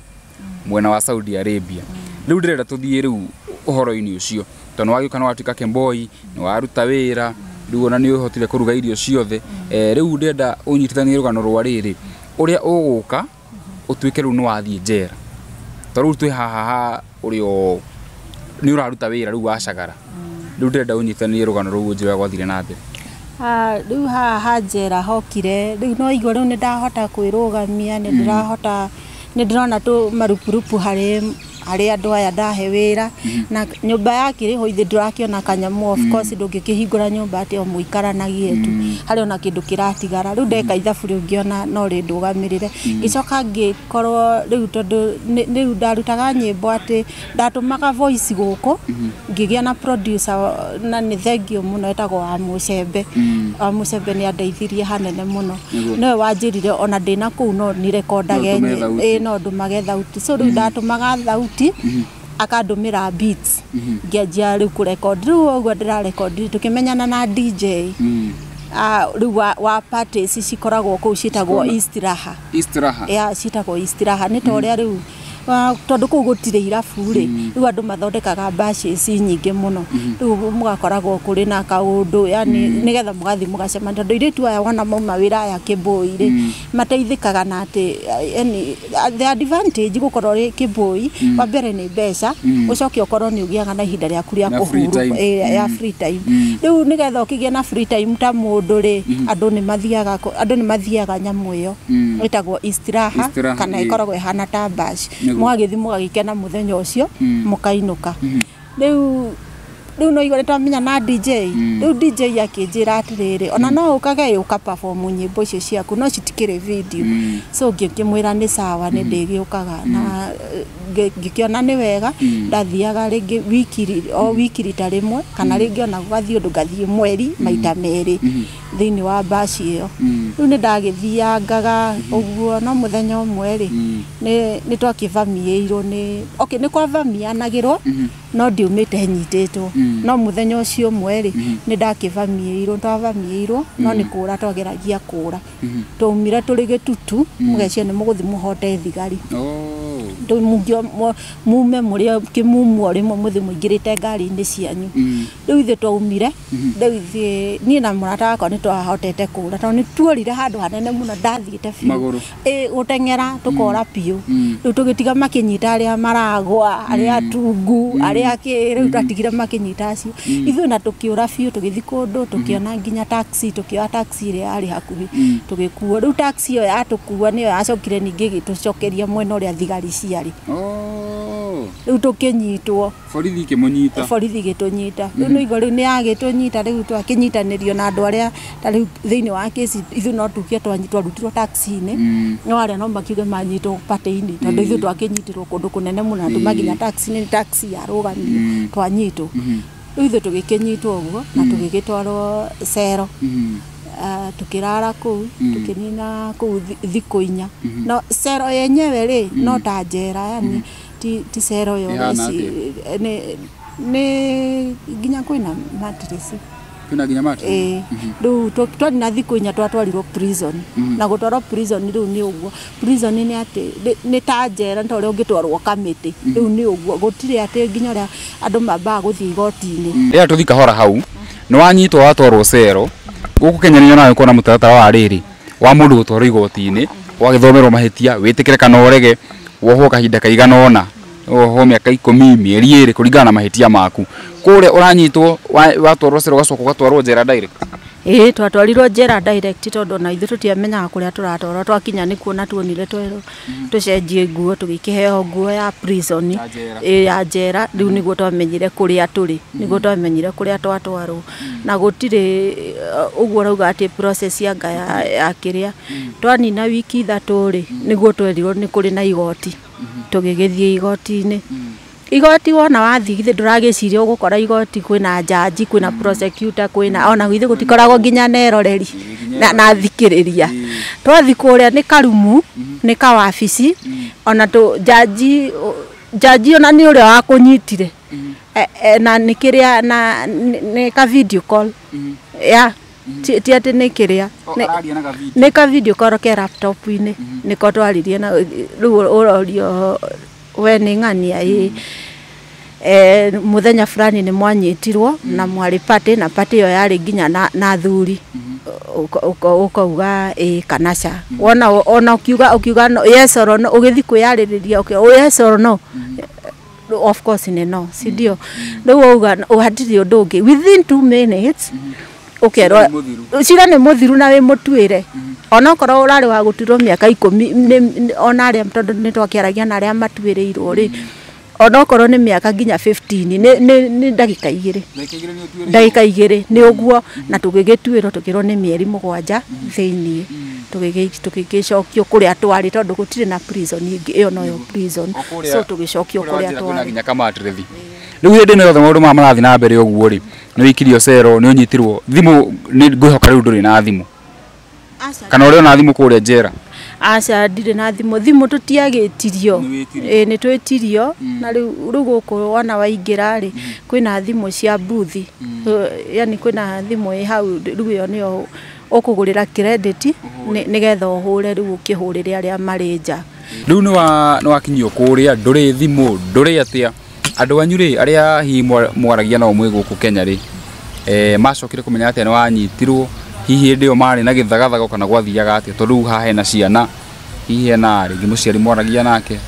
mwena wa Saudi Arabia. Rĩu ndĩrenda tũthiĩ rĩu ũhoro-inĩ ũcio tondũ nĩ wagĩũka nĩ watuĩka Kemboi nĩ waruta wĩra rĩu ona nĩ ũhotire kũruga irio ciothe. Rĩu ndĩrenda ũnyitithanie rũgano rwa rĩrĩ ũrĩa ũgũka ũtuĩke rĩu nĩ wathiĩ njera tondũ rĩu twĩ haha ha ũrĩa nĩ ũraruta wĩra rĩu wacagara. Rĩu ndĩrenda ũnyitithanie rũgano rũu ũnjĩre ũrĩa gwathire na mbere. Rĩu haha ha njera hokire rĩu no igua rĩu nĩ ndahota kwĩrũgamia nĩ ndĩrahota nĩ ndĩrona tũ marupurupu harĩ andũ aya ndahe wĩra na nyũmba yakĩrĩhwo ithe ndũrakĩona kanyamũ of course ndũngĩkĩhingũra nyũmba atĩ o mũikaranagie tu harĩ ona kĩndũ kĩratigara. Rĩu ndeka ithabu rĩu ngĩona no rĩndũgamĩrĩre ngĩcoka ngĩkorwo rĩu tondũ rĩu ndarutaga nyĩmbo atĩ ndatũmaga voice gũkũ ngĩgĩa na producer na nĩ thengiũ mũno etagwo wa Mũcembe. Wa Mũcembe nĩ andeithirie hanene mũno nĩwe wanjĩrire ona ndĩna kũu no nirekondage no ndũmage thauti. So rĩu ndatũmaga thauti akandũmĩra beats ngĩanjia rĩu kũrecord. Rĩu ũguo ndĩrarekondi tũkĩmenyana na DJ rĩu wa parties cikoragwo kũu ciĩtagwo Istiraha. Istiraha. Ya ciĩtagwo Istiraha nĩ ta ũrĩa rĩu tondũ kũu gũtirĩ irabu rĩ rĩu andũ mathondekaga bashes nyingĩ mũno rĩu mũgakoragwo kũrĩ na kaũndũ yani nĩgetha mũgathiĩ mũgacemania tondũ airĩtu aya wona mauma wĩra aya Kĩboi rĩ mateithĩkaga na atĩ yani the advantage gũkorwo rĩ Kĩboi wa mbere nĩ mbeca ũcoke ũkorwo nĩ ũgĩaga na ihinda rĩaku rĩa kũhurũka ya free time. Rĩu nĩgetha ũkĩgĩe na free time ta mũndũ rĩ andũ nĩ mathiaga nyamũ ĩyo ĩtagwo Istiraha kana ĩkoragwo ĩhana ta bash mũgagĩthiĩ mũgagĩkena mũthenya ũcio mũkainũka. Rĩu Rĩu no igua nĩ twamenya na DJ. Rĩu DJ akĩnjĩra atĩrĩrĩ, ona no ũkage ũka perform nyĩmbo icio ciaku no citikĩrĩ video. So ngĩkĩmwĩra nĩ sawa, nĩ ndĩgĩũkaga na ngĩkĩona nĩ wega. Ndathiaga rĩngĩ wiki, o wiki rita rĩmwe, kana rĩngĩ ona gũgathiĩ ũndũ ngathiĩ mweri maita merĩ thĩinĩ wa baci ĩyo. Rĩu nĩ ndagĩthiangaga ũguo, no mũthenya ũmwe rĩ, nĩ twakĩvamiĩirwo nĩ, okay, nĩ kwavamianagĩrwo no ndiumĩte nyitĩtwo. No mũthenya ũcio ũmwe rĩ, nĩ ndakĩvamiĩirwo, twavamiĩirwo no nĩ kũra twageragia kũra. Twaumire tũrĩ gĩtutu, mũgecia nĩ mũgũthiĩ mũhote thigari. Mume mũrĩ kĩmumu rĩmwe mũthiĩ mũingĩrĩte ngari-inĩ cianyu. Rĩu ithuĩ twaumire, rĩu ithuĩ niĩ na mũrata wakwa nĩ twahotete kũra tondũ nĩ tuorire handũ hanene mũno, ndathiĩte biũ. Gũteng'era tũkora biũ. Rĩu tũgĩtiga makĩnyita arĩa maragwa, arĩa atungu, arĩa kĩ, rĩu twatigire makĩnyita acio. Ithuĩ na tũkĩũra biũ, tũgĩthiĩ kũndũ, tũkĩona nginya taxi, tũkĩoya taxi ĩrĩa yarĩ hakuhĩ, tũgĩkuo. Rĩu taxi ĩyo yatũkua nĩyo yacokire ningĩ ĩgĩtũcokeria mwena ũrĩa thigari ciarĩ. Rĩu tũkĩnyitwo. Borithi ikĩmũnyita. Borithi igĩtũnyita. Rĩu nĩ igua rĩu nĩ yagĩtũnyita, rĩu twakĩnyitanĩrio na andũ arĩa ta rĩu thĩinĩ wa kesi ithuĩ no tuge twarutirwo taxi-inĩ, no arĩa no makiuge manyitwo party-inĩ, tondũ ithuĩ twakĩnyitirwo kũndũ kũnene mũno na tuma nginya taxi-inĩ, taxi yarũgamio twanyitwo. Rĩu ithuĩ tũgĩkĩnyitwo ũguo na tũgĩgĩtwarwo cero. Tukirara kũu, tũkĩnina kũu thikũ inya. No cero yenyewe rĩ, no ta njera, yani ti cero yo nĩ nginya kwĩna matirisi. Kwĩna nginya matirisi? Rĩu twanina thikũ inya twatwarirwo prison. Na gũtwarwo prison rĩu nĩ ũguo. Prison nĩ atĩ nĩ ta njera, nĩ ta ũrĩa ũngĩtwarwo kamĩtĩ. Rĩu nĩ ũguo, gũtirĩ atĩ nginya ũrĩa andũ mambaga gũthiĩ igoti-inĩ. Rĩrĩa tũthiĩ kahora hau, nĩ wanyitwo watwarwo cero. Gũkũ Kenya nĩ nyonaga kwĩna mũtaratara wa rĩrĩ wa mũndũ gũtwarwo igoti-inĩ, ũgagĩthomerwo mahĩtia, wĩtĩkĩre kana ũrege, wohwo kahinda kaigana ũna, wohwo mĩaka 10, mĩeri 2 kũringana na mahĩtia maku. Kũrĩa ũranyitwo watwarwo cero ũgacoka ũgatwarwo njera direct. Ĩĩ, twatwarirwo njera direct tondũ ona ithuĩ tũtiamenyaga kũrĩa tũratwarwo. Twakinya nĩ kuona tuonire twerwo tũcenjie nguo, tũgĩkĩheo nguo ya prison, ya njera. Rĩu nĩguo twamenyire kũrĩa tũrĩ, nĩguo twamenyire kũrĩa twatwarwo. Na gũtirĩ ũguo ũrauga atĩ process ya ya kĩrĩa. Twanina wiki 3 rĩ, nĩguo twerirwo nĩ kũrĩ na igoti. Tũgĩgĩthiĩ igoti-inĩ. Igoti wona wathiĩ githĩ ndũragĩciria ũgũkora igoti kwĩna jaji, kwĩna prosecutor, kwĩna ona githĩ gũtikoragwo nginya na eroreri na thikĩrĩria. Twathiĩ kũrĩa nĩ karumu, nĩ kawabici, ona tũ jaji ona nĩ ũrĩa wakũnyitire. Na nĩ kĩrĩa na nĩ ka video call. Ya, ti atĩ nĩ kĩrĩa. Nĩ ka video call ke laptop-inĩ. Nĩko twaririe na rĩu ũrorio we nĩ ng'ania ĩ. Mũthenya fulani nĩ mwanyitirwo na mwarĩ party, na party ĩyo yarĩ nginya na athuri. Ũkauga ĩ kana ca. Wona ona ũkiuga no, yes or no, ũgĩthiĩ kwĩyarĩrĩria, yes or no. Of course nĩ no, si ndio? Rĩu wauga hatirĩ ũndũ ũngĩ. Within 2 minutes ũkerwo cira nĩ mũthiru na wĩ mũtuĩre. Onokorwo ũrarĩ wa gũtuĩrwo mĩaka 10, ona arĩa tondũ nĩ twakĩaragia na arĩa matuĩrĩirwo rĩ, onokorwo nĩ mĩaka nginya 15, nĩ ndagĩka 2. Ndagĩka 2 nĩ ũguo, na tũgĩgĩtuĩrwo tũkĩrwo nĩ mĩeri 7 thĩinĩ. Tũgĩgĩcokio kũrĩa twarĩ tondũ gũtirĩ na prison ĩngĩ, ĩyo noyo prison. So tũgĩcokio kũrĩa twarĩ. Nginya kamatirĩthi. Rĩu hĩndĩ ĩno yothe maũndũ maya marathiĩ na mbere ũguo rĩ, nĩ wĩikirio cero, nĩ ũnyitirwo thimũ, nĩ ngwĩhoka rĩu ndũrĩ na thimũ. Kana ũrĩ ona thimũ kũrĩa njera? Aca, ndirĩ na thimũ. Thimũ tũtiagĩtirio. Ĩĩ, nĩ twĩtirio. Na rĩu gũkũ wona waingĩra rĩ, kwĩna thimũ cia booth. Yani kwĩna thimũ ĩ hau, rĩu ĩyo nĩyo ũkũgũrĩra credit nĩgetha ũhũre rĩu ũkĩhũrĩre arĩa marĩ nja. Rĩu nĩ wakinyio kũrĩa, ndũrĩ thimũ, ndũrĩ atĩa. Andũ anyu rĩ, arĩa hihi mwaragia nao mwĩ gũkũ Kenya rĩ, macokire kũmenya atĩa nĩ wanyitirwo, hihi hĩndĩ ĩyo marĩ na gĩthagathago kana gwathiaga atĩa, tondũ rĩu haha hena ciana, hihi hena rĩngĩ mũciari mwaragia nake?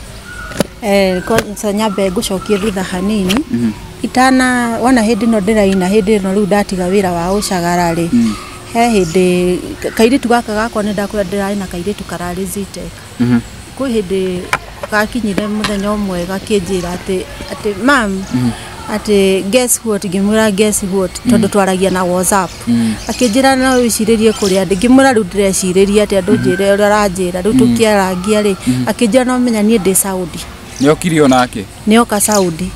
Kwanza nyambe ngũcokie thutha hanini. Itana wona hĩndĩ ĩno ndĩraina, hĩndĩ ĩno rĩu ndatiga wĩra wa ũcagara rĩ, he hĩndĩ kairĩtu gaka gakwa nĩ ndakwĩra ndĩrarĩ na kairĩtu kararĩ Zetech. Kwĩ hĩndĩ gakinyire mũthenya ũmwe gakĩnjĩra atĩ mam, Atĩ guess what, ngĩmwĩra guess what, tondũ twaragia na WhatsApp. Akĩnjĩra no wĩcirĩrie kũrĩa ndĩ, ngĩmwĩra rĩu ndĩrecirĩria atĩ andũ njĩre ũrĩa ũranjĩra rĩu tũkĩarangia rĩ. Akĩnjĩra no menya niĩ ndĩ Saudi. Nĩokire onake? Nĩoka Saudi.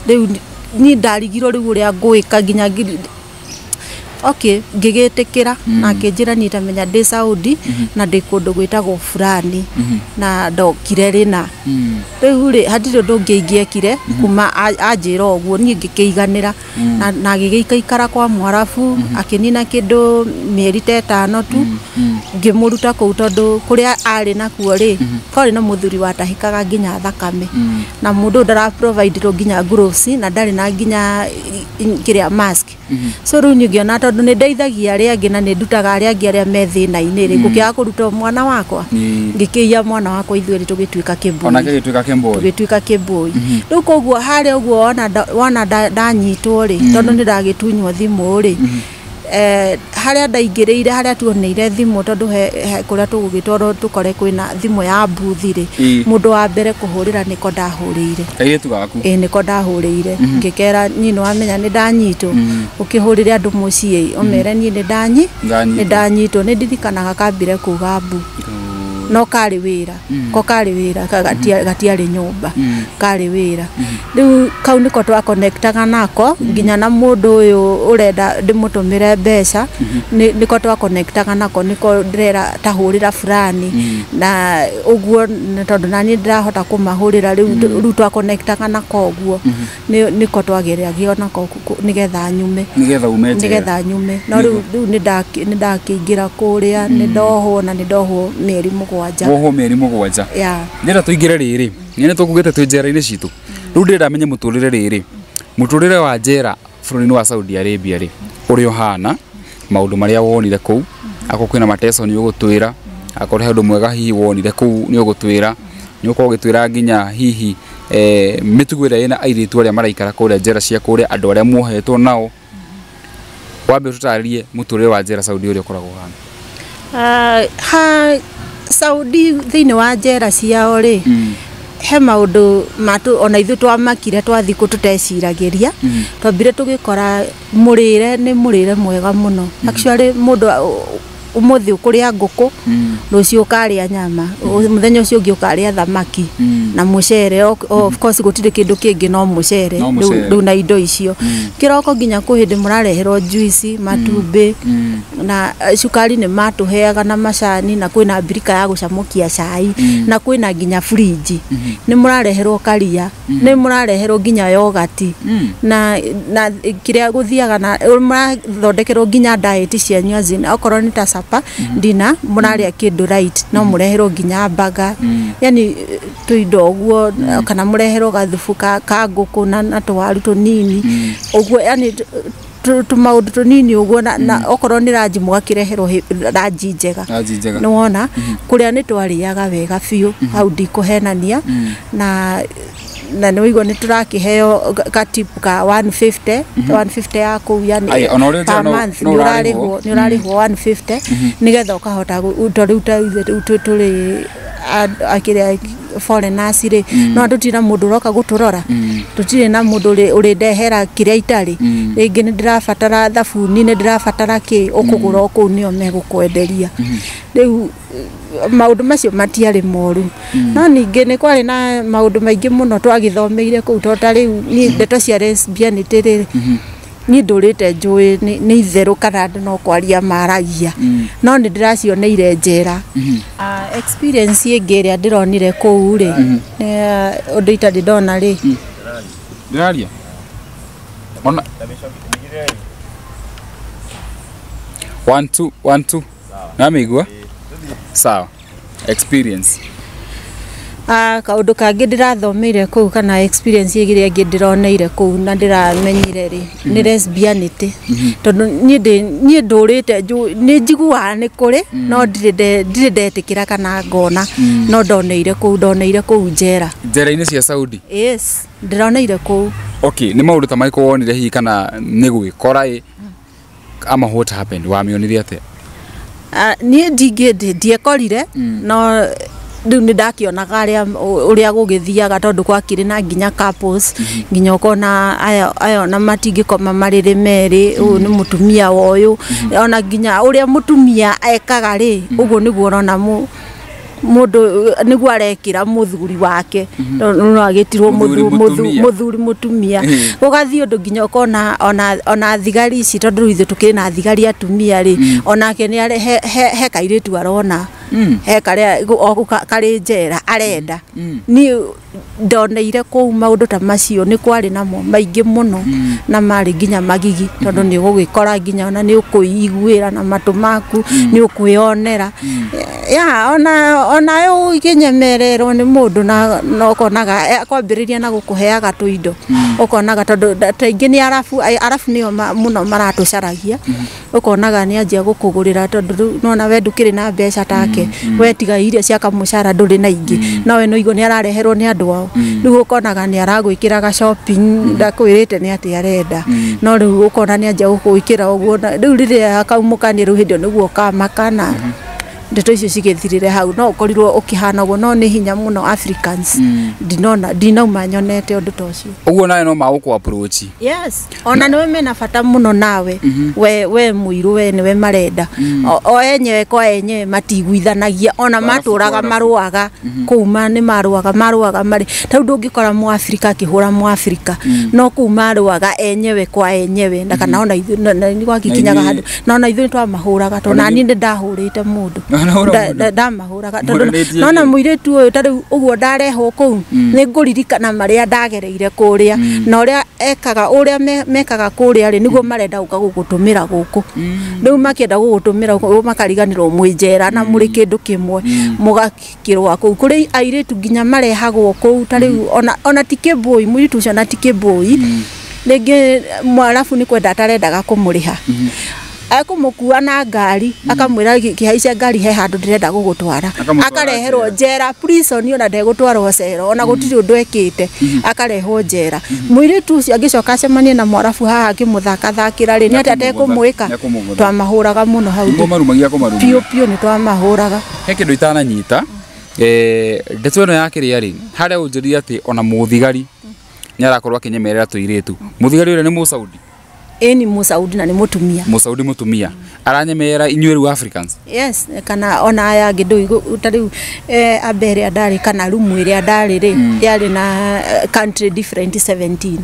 Rĩu niĩ ndarigirwo rĩu ũrĩa ngwĩka nginya okay, ngĩgĩtĩkĩra na akĩnjĩra niĩ tamenya ndĩ Saudi na ndĩ kũndũ gwĩtagwo fulani na ndokire rĩna. Rĩu rĩ hatirĩ ũndũ ũngĩ ingĩekire kuma anjĩra ũguo, niĩ ngĩkĩiganĩra na agĩgĩikaikara kwa Mwarabu, akĩnina kĩndũ mĩeri ta 5 tu, ngĩmũruta kũu tondũ kũrĩa arĩ nakuo rĩ kwarĩ na mũthuri watahĩkaga nginya thakame na mũndũ ndara provide nginya gloves na ndarĩ na nginya kĩrĩa mask. So rĩu niĩ ngĩona tondũ nĩ ndeithagia arĩa angĩ na nĩ ndutaga arĩa angĩ arĩa me thĩna-inĩ rĩ, ngũkĩaga kũruta mwana wakwa, ngĩkĩiya mwana wakwa, ithuerĩ tũgĩtuĩka kĩmbũi. Onake agĩtuĩka kĩmbũi. Tũgĩtuĩka kĩmbũi. Rĩu koguo harĩa ũguo wona ndanyitwo rĩ, tondũ nĩ ndagĩtunywo thimũ rĩ, harĩa ndaingĩrĩire, harĩa tuoneire thimũ, tondũ kũrĩa tũgũgĩtwarwo tũkore kwĩna thimũ ya mbuthi rĩ, mũndũ wa mbere kũhũrĩra nĩko ndahũrĩire. Kairĩtu gaku? Ĩĩ, nĩko ndahũrĩire, ngĩkera niĩ nĩwamenya nĩ ndanyitwo, ũkĩhũrĩre andũ mũciĩ ũmere niĩ nĩ Ndanyitwo. ndanyitwo. Nĩ ndirikanaga kambire kuga mbu, no karĩ wĩra, ko karĩ wĩra, gatiarĩ nyũmba, karĩ wĩra. Rĩu kau nĩko twakonektaga nako nginya na mũndũ ũyũ ũrenda ndĩmũtũmĩre mbeca, nĩko twakonektaga nako, nĩko ndĩrera tahũrĩra fulani na ũguo, tondũ naniĩ ndĩrahota kũmahũrĩra. Rĩu twakonektaga nako ũguo, nĩko twageragia nako nĩgetha nyume. Nĩgetha ume njera. Nĩgetha nyume. No rĩu nĩ ndakĩingĩra kũrĩa, nĩ ndohwo na nĩ ndohwo mĩeri 7. Wohwo mĩeri 7. Yeah. Ndĩrenda tũingĩre rĩrĩ, nĩ tũkugĩte twĩ njera-inĩ citũ. Rĩu ndĩrenda menye mũtũrĩre rĩrĩ, mũtũrĩre wa njera bũrũri-inĩ wa Saudi Arabia rĩ, ũrĩa ũhana, maũndũ marĩa wonire kũu, akorwo kwĩna mateso nĩ ũgũtwĩra, akorwo he ũndũ mwega hihi wonire kũu nĩ ũgũtwĩra, nĩ ũgũkorwo ũgĩtwĩra nginya hihi mĩtugo ĩrĩa ĩna airĩtu arĩa maraikara kũrĩa njera cia kũrĩa, andũ arĩa muohetwo nao. Wambe ũtũtarĩrie mũtũrĩre wa njera Saudi ũrĩa ũkoragwo ũhana. Ha Saudi thĩinĩ wa njera ciao rĩ, he maũndũ matũ ona ithuĩ twamakire twathiĩ kũ tũteciragĩria. Twambire tũgĩkora mũrĩre nĩ mũrĩre mwega mũno. Actually mũndũ ũmũthĩ ũkũrĩa ngũkũ, rũciũ ũkarĩa nyama, mũthenya ũcio ũngĩ ũkarĩa thamaki na mũcere. Of course gũtirĩ kĩndũ kĩngĩ no mũcere rĩu na indo icio. Kĩroko nginya kwĩ hĩndĩ mũrareherwo juice, matumbĩ na cukari nĩ matũheaga na macani, na kwĩna mbirika ya gũcamũkia cai, na kwĩna nginya fridge. Nĩ mũrareherwo karia, nĩ mũrareherwo nginya yogati na kĩrĩa gũthiaga na mũrathondekerwo nginya diet cianyu, as in okorwo nĩ ta supper, dinner, mũrarĩa kĩndũ right, no mũreherwo nginya burger, yani tũindo ũguo, kana mũreherwo gathubu ka ngũkũ na tũwaru tũnini ũguo, yani tũmaũndũ tũnini ũguo, na okorwo nĩ ranji mũgakĩreherwo ranji njega. Nĩ wona kũrĩa nĩ twarĩaga wega biũ, hau ndikũhenania, na nĩ waigua nĩ tũrakĩheo ka tip ka 150, 150 ya kũu, yani per month nĩ ũrarĩhwo 150 nĩgetha ũkahota tondũ rĩu tũrĩ akĩrĩa foreigners rĩ, no tũtirĩ na mũndũ ũroka gũtũrora, tũtirĩ na mũndũ ũrĩndehera kĩrĩa itarĩ, rĩngĩ nĩ ndĩrabatara thabuni, nĩ ndĩrabatara kĩ, ũkũgũra o kũu nĩo megũkwenderia. Rĩu maũndũ macio matiarĩ moru, no ningĩ nĩ kwarĩ na maũndũ maingĩ mũno twagĩthomeire kũu, tondũ ta rĩu niĩ ndeto cia lesbianity rĩ, niĩ ndũrĩte njũĩ nĩ itherũ kana andũ no kwaria maragia, no nĩ ndĩracioneire njera. Experience ĩngĩ ĩrĩa ndĩronire kũu rĩ, nĩ ũndũ itarĩ ndona rĩ. Ndĩraria? Ona 1 2 1 2. Namĩigua? Sawa. Experience. Kaũndũ kangĩ ndĩrathomeire kũu kana experience ĩrĩa ĩngĩ ndĩroneire kũu na ndĩramenyire rĩ, nĩ lesbianity. Tondũ niĩ ndũrĩte nĩ njiguaga nĩ kũrĩ, no ndirĩ ndetĩkĩra kana ngona, no ndoneire kũu njera. Njera-inĩ cia Saudi? Yes, ndĩroneire kũu. Okay, nĩ maũndũ ta marĩkũ wonire hihi kana nĩ gwĩkora ĩ, ama what happened, wamĩonire atĩa? Niĩ ndiekorire, no Rĩu nĩ ndakĩonaga arĩa ũrĩa gũgĩthiaga tondũ gwakĩrĩ na nginya couples, nginya ũkona aya ona matingĩkoma marĩrĩ merĩ, ũyũ nĩ mũtumia wa ũyũ, ona nginya ũrĩa mũtumia ekaga rĩ, ũguo nĩguo ũrona mũndũ nĩguo arekĩra mũthuri wake, no agĩtirwo mũthuri mũtumia. Gũgathiĩ ũndũ nginya ũkona ona thigari ici, tondũ rĩu ithuĩ tũkĩrĩ na thigari atumia rĩ, onake nĩ he kairĩtu arona, he karĩa karĩ njera arenda. Niĩ ndoneire kũu maũndũ ta macio nĩ kwarĩ namo maingĩ mũno, na marĩ nginya magigi, tondũ nĩ ũgũgĩkora nginya ona nĩ ũkũiguĩra na matũ maku, nĩ ũkwĩonera. Ya ona ũkĩnyemererwo nĩ mũndũ na ũkonaga akwambĩrĩria na gũkũheaga tũindo, ũkonaga tondũ taingĩ nĩ arabu nĩo mũno maratũcaragia, ũkonaga nĩ anjia gũkũgũrĩra tondũ rĩu nona we ndũkĩrĩ na mbeca take, we tiga iria cia kamũcara ndũrĩ na ingĩ, no we no igua nĩ arareherwo nĩ andũ ao. Rĩu ũkonaga nĩ aragwĩkĩraga shopping, ndakwĩrĩte nĩ atĩ arenda, no rĩu ũkona nĩ anjia gũgwĩkĩra ũguo, rĩu rĩrĩa akaumũkania rĩu hĩndĩ ĩyo nĩguo ũkamaka na ndeto icio cigĩthirĩre hau. No ũkorirwo ũkĩhana ũguo, no nĩ hinya mũno Africans, ndinona ndinauma nyonete ũndũ ta ũcio. Ũguo nawe no magũkũ approach? Yes, ona nĩwe mena bata mũno nawe, we mũirũ, we nĩwe marenda, o enyewe kwa enyewe matiguithanagia, ona matũraga marũaga kũu, nĩ marũaga marĩ ta rĩu ndũngĩkora Mũafrika akĩhũra Mũafrika, no kũu marũaga enyewe kwa enyewe, na kana ona ithuĩ nĩ gwakikinyaga handũ na ona ithuĩ twamahũraga, tondũ nani nĩ ndahũrĩte mũndũ, ndamahũraga tondũ nona mũirĩtu ũyũ ta rĩu ũguo ndarehwo kũu, nĩ ngũririkana marĩa ndagereire kũrĩa, na ũrĩa ekaga, ũrĩa mekaga kũrĩa rĩ, nĩguo marenda gũka gũgũtũmĩra gũkũ. Rĩu makĩenda gũgũtũmĩra gũkũ makariganĩrwo mwĩ njera na mũrĩ kĩndũ kĩmwe, mũgakĩrũa kũu. Kũrĩ airĩtu nginya marehagwo kũu, ta rĩu ona ti kĩbũi, mũirĩtu ũcio ona ti kĩbũi, rĩngĩ mwarabu nĩ kwenda atarendaga kũmũrĩha, akũmũkua na ngari, akamwĩra kĩhaica ngari he handũ ndĩrenda gũgũtwara, akareherwo njera prison, ona ndegũtwarwo cero, ona gũtirĩ ũndũ ekĩte, akarehwo njera. Mũirĩtu ũcio angĩcoka acemanie na mwarabu haha akĩmũthakathakĩra rĩ, nĩ atĩa atekũmwĩka? Twamahũraga mũno hau biũ biũ, nĩ twamahũraga. He kĩndũ itananyita ndeto ĩno ya kĩrĩa rĩ, harĩa ũnjĩrire atĩ ona mũthigari nĩ arakorwo akĩnyemerera tũirĩtu. Mũthigari ũrĩa nĩ Mũsaudi? Ĩĩ nĩ Mũsaudi na nĩ mũtumia. Mũsaudi mũtumia aranyemerera inyuĩ rĩu Africans? Yes, kana ona aya angĩ ndũĩ ta rĩu ambe ĩrĩa ndarĩ kana rumu ĩrĩa ndarĩ rĩ, yarĩ na country different 17,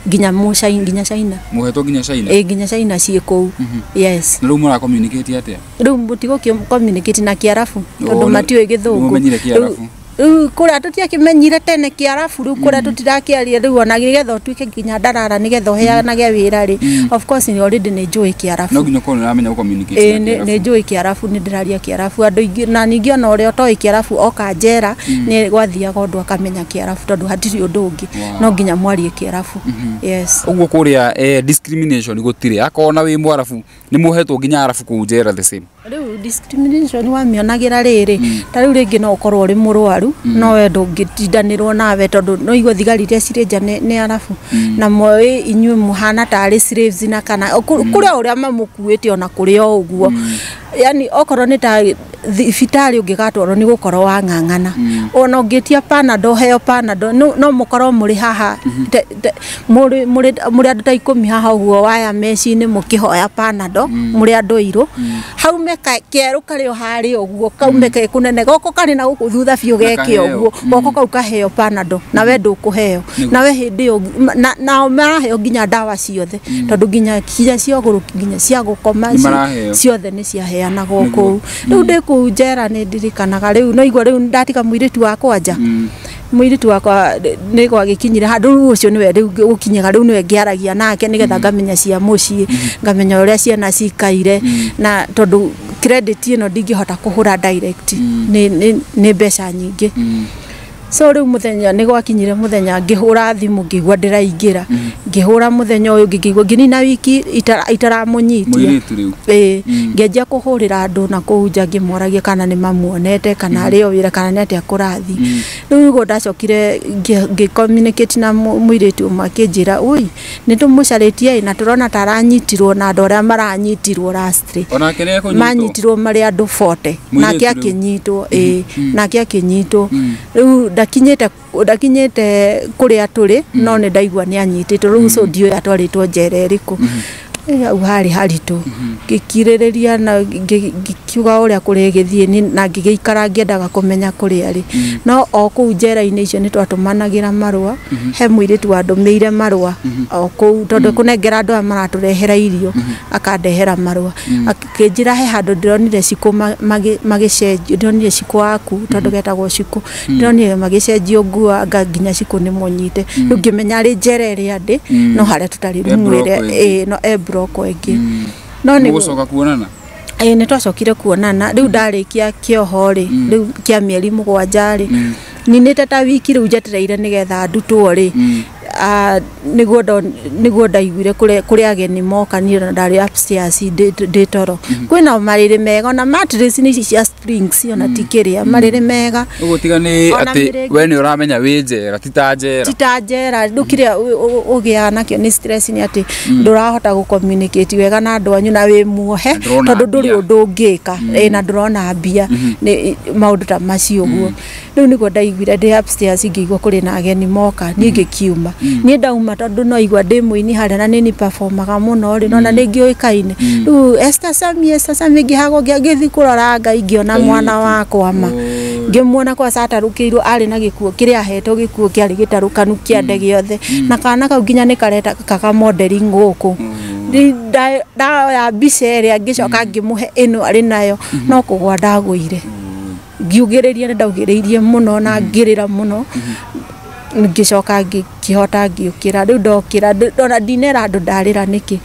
nginya nginya China. Mũhetwo nginya China? Ĩĩ nginya China ciĩ kũu. Yes. Na rĩu mũra communicate atĩa? Rĩu mũtigũkĩ communicate na Kĩarabu tondũ matiũĩ Gĩthũngũ. Mũmenyire Kĩarabu? Rĩu kũrĩa tũtiakĩmenyire tene Kĩarabu, rĩu kũrĩa tũtirakĩaria rĩu ona nĩgetha ũtuĩke nginya ndarara nĩgetha ũheanage wĩra rĩ, of course already nĩ njũĩ Kĩarabu. No nginya ũkorwo nĩ ũramenya gũ-communicate na Kĩarabu. Nĩ njũĩ Kĩarabu, nĩ ndĩraria Kĩarabu. Andũ aingĩ na ningĩ ona ũrĩa ũtoĩ Kĩarabu oka njera nĩ gwathiaga ũndũ akamenya Kĩarabu tondũ hatirĩ ũndũ ũngĩ, no nginya mwarie Kĩarabu. Yes. Ũguo kũrĩa discrimination gũtirĩ, akorwo na wĩ Mwarabu nĩ mũhetwo nginya Arabu kũu njera the same? Rĩu discrimination wamĩonagĩra rĩrĩ, ta rĩu rĩngĩ no ũkorwo ũrĩ mũrwaru, no we ndũngĩtindanĩrwo nawe tondũ no igua thigari iria cirĩ nja nĩ Arabu, na moĩ inyuĩ mũhana tarĩ slaves, na kana kũrĩa ũrĩa mamũkuĩte ona kũrĩ o ũguo, yani okorwo nĩ ta thibitarĩ ũngĩgatwarwo nĩ gũkorwo wang'ang'ana, ona ũngĩtia Panadol heo Panadol, no mũkorwo mũrĩ haha mũrĩ andũ ta 10 haha ũguo waya meci-inĩ mũkĩhoya Panadol, mũrĩ andũ airũ, haume kerũ karĩ o harĩa ũguo, kaume ke kũnene goko karĩ na gũkũ thutha biũ geke ũguo, goko kau kaheo Panadol na we ndũkũheo, na we hĩndĩ ĩyo nao maraheo nginya ndawa ciothe, tondũ nginya cia ũgũrũ nginya cia gũkoma ciothe nĩ ciaheanagwo kũu. Rĩu ndĩ kũu njera nĩ ndirikanaga rĩu no igua rĩu ndatiga mũirĩtu wakwa nja, mũirĩtu wakwa nĩ gwagĩkinyire handũ rĩu ũcio nĩwe rĩu gũkinyaga rĩu nĩwe ngĩaragia nake nĩgetha ngamenya cia mũciĩ, ngamenya ũrĩa ciana cikaire, na tondũ credit ĩno ndingĩhota kũhũra direct, nĩ mbeca nyingĩ. So rĩu mũthenya nĩ gwakinyire mũthenya ngĩhũra thimũ ngĩigua ndĩraingĩra, ngĩhũra mũthenya ũyũ ũngĩ ngĩigua ngĩnina wiki itaramũnyitia. Ĩĩ, ngĩanjia kũhũrĩra andũ na kũu nja ngĩmoragia kana nĩ mamuonete kana arĩ o wĩra kana nĩ atĩa kũrathiĩ. Rĩu nĩguo ndacokire ngĩ communicate na mũirĩtu ũmwe akĩnjĩra, ui nĩ tũmũcarĩtie na tũrona ta aranyitirwo na andũ arĩa maranyitirwo lastly. Onake nĩ ekũnyitwo? Manyitirwo marĩ andũ 40. Nake akĩnyitwo, ĩĩ, nake akĩnyitwo. Rĩu ndakinyĩte kũrĩa tũrĩ no nĩ ndaigua nĩ anyitĩtwo. Rĩu so ndiũĩ atwarĩtwo njera ĩrĩkũ. Hau harĩ haritũ. Ngĩkirĩrĩria na ngĩkiuga ũrĩa kũrĩgĩthiĩ na ngĩgĩikara ngĩendaga kũmenya kũrĩa arĩ. No o kũu njera-inĩ icio nĩ twatũmanagĩra marũa. He mũirĩtu wandũmĩire marũa o kũu tondũ kũnengera andũ aya maratũrehera irio akandehera marũa. Akĩnjĩra he handũ ndĩronire cikũ magĩcenjio, ndĩronire cikũ waku tondũ getagwo cikũ, ndĩronire magĩcenjio nguo anga nginya cikũ nĩ mũnyite. Rĩu ngĩmenya arĩ njera ĩrĩa ndĩ no harĩa tũtarĩ rumu ĩrĩa ĩĩ no e block ĩngĩ. No nĩ gũcoka kuonana? Ĩĩ nĩ twacokire kuonana. Rĩu ndarĩkia kĩoho rĩ, rĩu kĩa mĩeri 7 rĩ, ninĩte ta wiki rĩu njetereire nĩgetha ndutwo rĩ, nĩguo ndaiguire kũrĩ ageni moka niĩ ona ndarĩ upstairs ndĩ toro. Kwĩna marĩrĩ mega ona mattress nĩ ici cia springs ona ti kĩrĩa, marĩrĩ mega. Ũguo tiga nĩ atĩ we nĩ ũramenya wĩ njera, ti ta njera. Ti ta njera, rĩu kĩrĩa ũgĩaga nakĩo nĩ stress nĩ atĩ ndũrahota gũ communicate wega na andũ anyu na wĩ muohe tondũ ndũrĩ ũndũ ũngĩka, ĩĩ na ndũrona mbia, nĩ maũndũ ta macio ũguo. Rĩu nĩguo ndaiguire ndĩ upstairs ngĩigua kũrĩ na ageni moka, niĩ ngĩkiuma. Niĩ ndauma tondũ no igua ndĩ mũini harĩa na nĩ ni performaga mũno rĩ, nona nĩ ngĩũĩkaine. Rĩu Esther Sami, Esther Sami ngĩhagwo ngĩthiĩ kũrora Ngai ngĩona mwana wakwa ma. Ngĩmuona kwaca atarũkĩirwo arĩ na gĩkuo kĩrĩa ahetwo, gĩkuo kĩarĩ gĩtarũkanu kĩande gĩothe. Na kana kau nginya nĩ kareta kaka modeling gũkũ. Ndaoya mbica ĩrĩa ngĩcoka ngĩmũhe ĩno arĩ nayo no kũgwa ndagũire. Ngiugĩrĩria nĩ ndaugĩrĩirie mũno na ngĩrĩra mũno. Ngĩcoka ngĩkĩhota ngĩũkĩra. Rĩu ndokĩra ndona ndinera andũ ndarĩra nĩkĩ,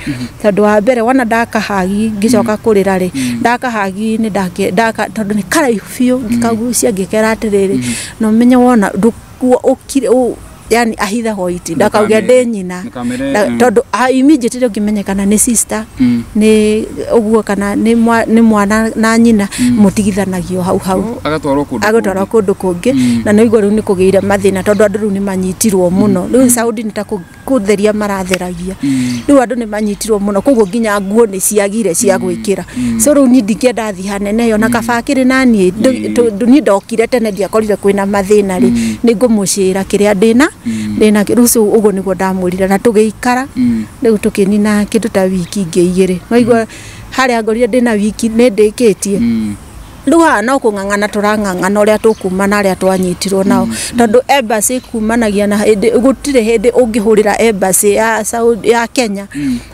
tondũ wa mbere wona ndakahagi ngĩcoka kũrĩra rĩ, ndakahagi nĩ ndaka tondũ nĩ karaihu biũ, ngĩkagucia ngĩkera atĩrĩrĩ, no menye wona ũkire yani ahitha hoiti ndakauge ndĩ nyina tondũ immediately ũngĩmenyekana nĩ sister nĩ ũguo kana nĩ mwana na nyina mũtigithanagio hau hau, agatwarwo kũndũ kũngĩ. Na nĩ igua rĩu nĩ kũgĩire mathĩna tondũ andũ rĩu nĩ manyitirwo mũno. Rĩu Saudi nĩ ta kũtheria maratheragia, rĩu andũ nĩ manyitirwo mũno, koguo nginya nguo nĩ ciagire cia gwĩkĩra. So rĩu niĩ ndingĩenda thiĩ hanene yo na kaba akĩrĩ na niĩ, niĩ ndokire tene ndiakorire kwĩna mathĩna rĩ, nĩ ngũmũcĩra kĩrĩa ndĩna ndĩna. Rĩu ũguo nĩguo ndamwĩrire na tũgĩikara. Rĩu tũkĩnina kĩndũ ta wiki ingĩ 2. No igua harĩa ngorire ndĩna wiki nĩ ndĩkĩtie. Rĩu haha no kũng'ang'ana tũrang'ang'ana ũrĩa tũkuma na arĩa twanyitirwo nao, tondũ embassy kumanagia na hĩndĩ, gũtirĩ hĩndĩ ũngĩhũrĩra embassy ya Saudi ya Kenya,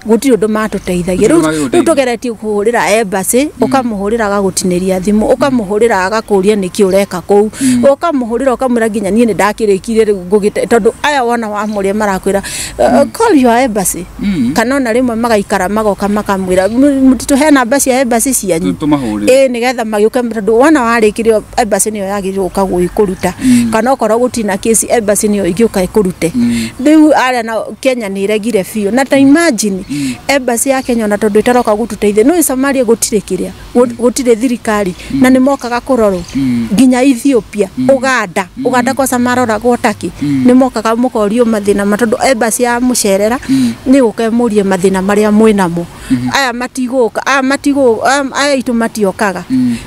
gũtirĩ ũndũ matũteithagia. Rĩu tũgeretie kũhũrĩra embassy, ũkamũhũrĩra agagũtinĩria thimũ, ũkamũhũrĩra agakũria nĩkĩ ũreka kũu, ũkamũhũrĩra ũkamwĩra nginya niĩ nĩ ndakĩrĩkirie rĩu ngũgĩte, tondũ aya wona wamũria marakwĩra call your embassy, kana ona rĩmwe magaikara magoka makamwĩra mũtitũhe namba cia embassy cianyu, ĩĩ nĩgetha magĩũke, tondũ wona warĩkirio embassy nĩyo yagĩrĩirwo gũka gwĩkũruta, kana okorwo gũtirĩ na kesi embassy nĩyo ĩngĩũka ĩkũrute. Rĩu arĩa na Kenya nĩ ĩregire biũ, na ta imagine embassy ya Kenya ona tondũ ĩtaroka gũtũteithia, no Somalia gũtirĩ kĩrĩa, gũtirĩ thirikari, na nĩ mokaga kũrorwo nginya Ethiopia, Uganda, Uganda kwaca maroragwo Turkey, nĩ mokaga mũkorio mathĩna ma, tondũ embassy ya mũcerera nĩ gũka ĩmũrie mathĩna marĩa mwĩnamo. Aya matigũka, aya matigũka, aya itũ matiokaga.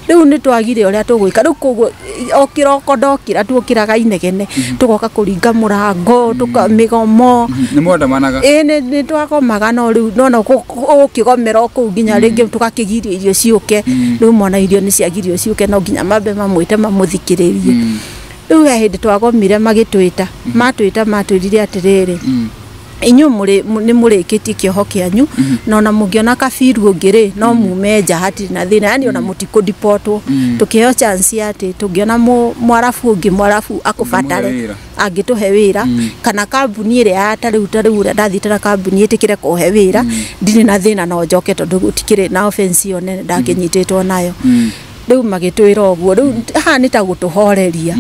Rĩu nĩ twagire ũrĩa tũgwĩka. Rĩu koguo o kĩroko ndokĩra tuokĩraga inegene, tũgoka kũringa mũrango, tũka mĩgomo. Nĩ mwandamanaga? Ĩĩ nĩ twagomaga, no rĩu no ũkĩgomera o kũu nginya rĩngĩ tũgakĩgirio irio ciũke. Rĩu mwana irio nĩ ciagirio ciũke, no nginya mambe mamwĩte mamũthikĩrĩrie. Rĩu he hĩndĩ twagomire magĩtwĩta, matwĩta matwĩrire atĩrĩrĩ, inyuĩ nĩ mũrĩkĩtie kĩoho kĩanyu, na ona mũngĩona kabiru ũngĩ rĩ, no mume nja hatirĩ na thĩna, yani ona mũtikũdipotwo. Tũkĩheo chance ya atĩ tũngĩona mwarabu ũngĩ, mwarabu akũbatare angĩtũhe wĩra, kana kambuni ĩrĩa ya tarĩu ũrĩa ndathiĩte na kambuni ĩtĩkĩre kũhe wĩra, ndirĩ na thĩna no njoke tondũ gũtikĩrĩ na offense ĩyo nene ndakĩnyitĩtwo nayo. Rĩu magĩtwĩra ũguo, rĩu haha nĩ ta gũtũhoreria.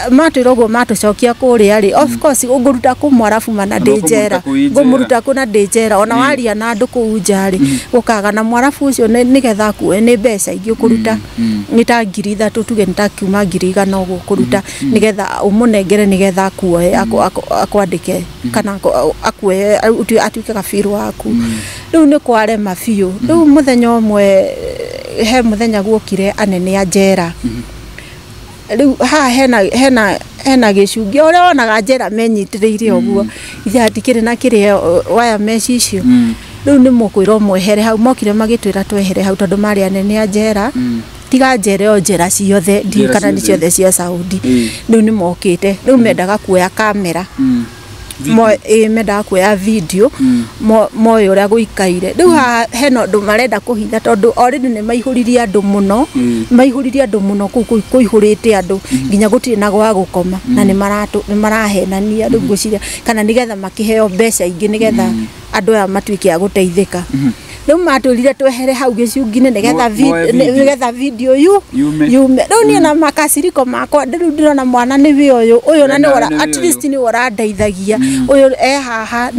Matwĩra ũguo matũcokia kũrĩa rĩ, of course ũngũruta kũ Mwarabu mana ndĩ njera, ngũmũruta kũ na ndĩ njera, ona waria na andũ kũu nja rĩ, gũkaga na Mwarabu ũcio nĩgetha akue nĩ mbeca ingĩ ũkũruta, nĩ ta 3,000 tuge nĩ ta kiuma 100,000 ũguo ũkũruta nĩgetha ũmũnengere nĩgetha akuoe akwandĩke kana akuoe atuĩke gabiru waku. Rĩu nĩ kwarema biũ. Rĩu mũthenya ũmwe he mũthenya guokire anene a njera. Rĩu haha hena gĩcungi ũrĩa wonaga njera menyitĩrĩire ũguo, ithe hatikĩrĩ na kĩrĩa waya mesh icio. Rĩu nĩ mũkwĩrwo mwehere hau, mokire magĩtwĩra twehere hau tondũ marĩ anene a njera. Tiga njera o njera ciothe, ndiũĩ kana nĩ ciothe cia Saudi. Rĩu nĩ mokĩte, rĩu mendaga kuoya kamera, mendaga kuoya video moĩ ũrĩa gũikaire. Rĩu haha hena ũndũ marenda kũhitha tondũ already nĩ maihũririe andũ mũno, maihũririe andũ mũno kũu kũihũrĩte andũ nginya gũtirĩ na gwa gũkoma, na nĩ marahenania rĩu ngwĩciria kana nĩgetha makĩheo mbeca ingĩ nĩgetha andũ aya matuĩke a gũteithĩka. Rĩu matwĩrire twehere hau gĩcungi-inĩ nĩgetha video yume. Rĩu niĩ na makaciriko makwa rĩu ndĩrona mwana nĩwe ũyũ, ũyũ na nĩwe at least nĩwe ũrandeithagia, ũyũ e haha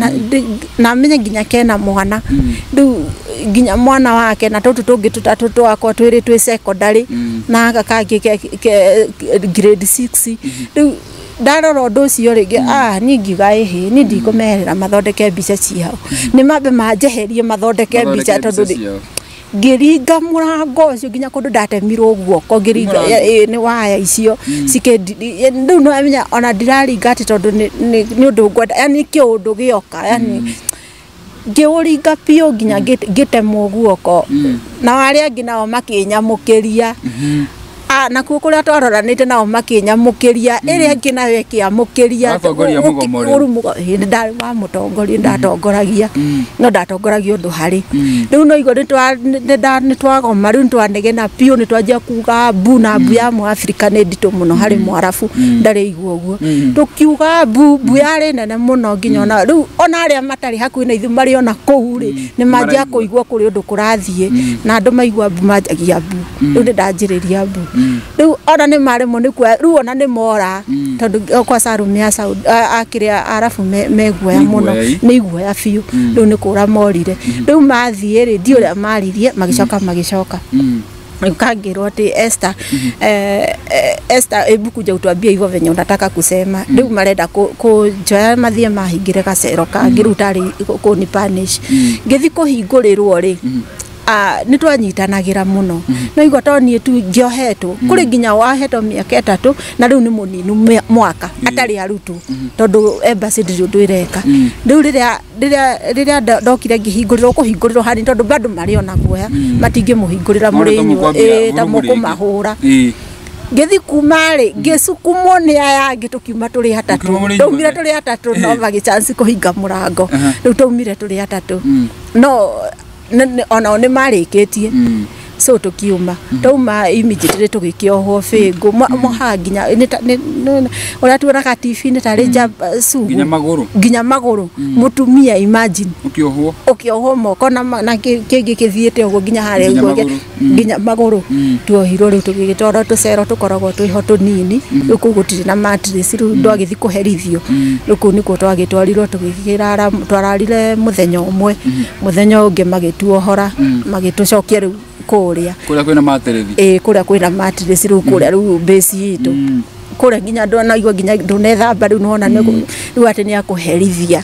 na menye nginya kena mwana, rĩu nginya mwana wake na tũtũ tũngĩ tũtatũ twakwa twĩrĩ twĩ secondary na gaka kangĩ ke grade 6. Rĩu ndarora ũndũ ũcio rĩngĩ, niĩ ngiuga ĩhĩ, niĩ ndikũmeherera mathondeke mbica ciao, nĩ mambe manjeherie mathondeke mbica tondũ ngĩringa mũrango ũcio nginya kũndũ ndatemirwo guoko ngĩringa nĩ waya icio rĩu nĩwamenya ona ndiraringa atĩ tondũ nĩ ũndũ ngwenda, yani kĩũndũ gĩoka, yani ngĩũringa biũ nginya ngĩtemwo guoko, na arĩa angĩ nao makĩnyamũkĩria. Nakuo kũrĩa twaroranĩte nao makĩnyamũkĩria, ĩrĩa ĩngĩ nayo ĩkĩamũkĩria. Ndarĩ wa mũtongoria, ndatongoragia, no ndatongoragia ũndũ harĩ. Rĩu no igua nĩ twagoma, rĩu nĩtwanegena biũ, nĩtwanjia kuga mbu, na mbu ya Mũafrika nĩ nditũ mũno harĩ Mwarabu, ndarĩ igua ũguo. Tũkiuga mbu, mbu yarĩ nene mũno nginya ona rĩu ona arĩa matarĩ hakuhĩ na ithuĩ marĩ ona kũu rĩ, nĩ manjia kũigua kũrĩ ũndũ kũrathiĩ, na andũ maigua mbu manjagia mbu. Rĩu nĩ ndanjĩrĩria mbu. Rĩu ona nĩ maremwo nĩ kuoya, rĩu ona nĩ mora tondũ kwaca arũme a Saudi akĩrĩa Arabu meguoya mũno, nĩ iguoya biũ. Rĩu nĩ kũra morire. Rĩu mathiĩ rĩ, ndiũĩ ũrĩa maririe, magĩcoka magĩcoka. Kangĩrwo atĩ Esther, Esther hebu kuja utuambie hivyo venye unataka kusema. Rĩu marenda kũnjoya mathiĩ mahingĩre gacero kangĩ, rĩu tarĩ kũni punish. Ngĩthiĩ kũhingũrĩrwo rĩ, nĩ twanyitanagĩra mũno, no igua to niĩ tu ngĩohetwo, kũrĩ nginya wahetwo mĩaka 3 na rĩu nĩ mũninu mwaka atarĩ arutwo tondũ embassy ndĩrĩ ũndũ ĩreka. Rĩu rĩrĩa ndokire ngĩhingũrĩrwo, kũhingũrĩrwo hanini tondũ bado marĩ ona guoya, matingĩmũhingũrĩra mũrĩ inyuĩ ta mũkũmahũra. Ngĩthiĩ kuma rĩ, ngĩcukumwo nĩ aya angĩ tũkiuma tũrĩ atatũ, twaumire tũrĩ atatũ, no magĩ chance kũhinga mũrango, rĩu twaumire tũrĩ atatũ, no onao nĩ marĩkĩtie. So tũkiuma, twauma immediately tũgĩkĩohwo bĩngũ moha nginya ũrĩa tuonaga TV nĩ tarĩ sugu nginya magũrũ, mũtumia imagine ũkĩohwo moko na kĩngĩ kĩthiĩte ũguo nginya harĩa ũguo nginya magũrũ. Tuohirwo rĩu tũgĩgĩtwarwo tũcero tũkoragwo twĩho tũnini, rĩu kũu gũtirĩ na mattress, rĩu ndwagĩthiĩ kũherithio, rĩu kũu nĩkuo twagĩtwarirwo tũgĩkĩrara, twararire mũthenya ũmwe, mũthenya ũngĩ magĩtuohora, magĩtũcokia rĩu kũrĩa kwĩna mattress, kũrĩa kwĩna mattress, rĩu kũrĩa rĩu base itũ kũrĩa nginya ndona igua nginya ndũnethamba, rĩu nĩwona rĩu atĩ nĩ akũherithia.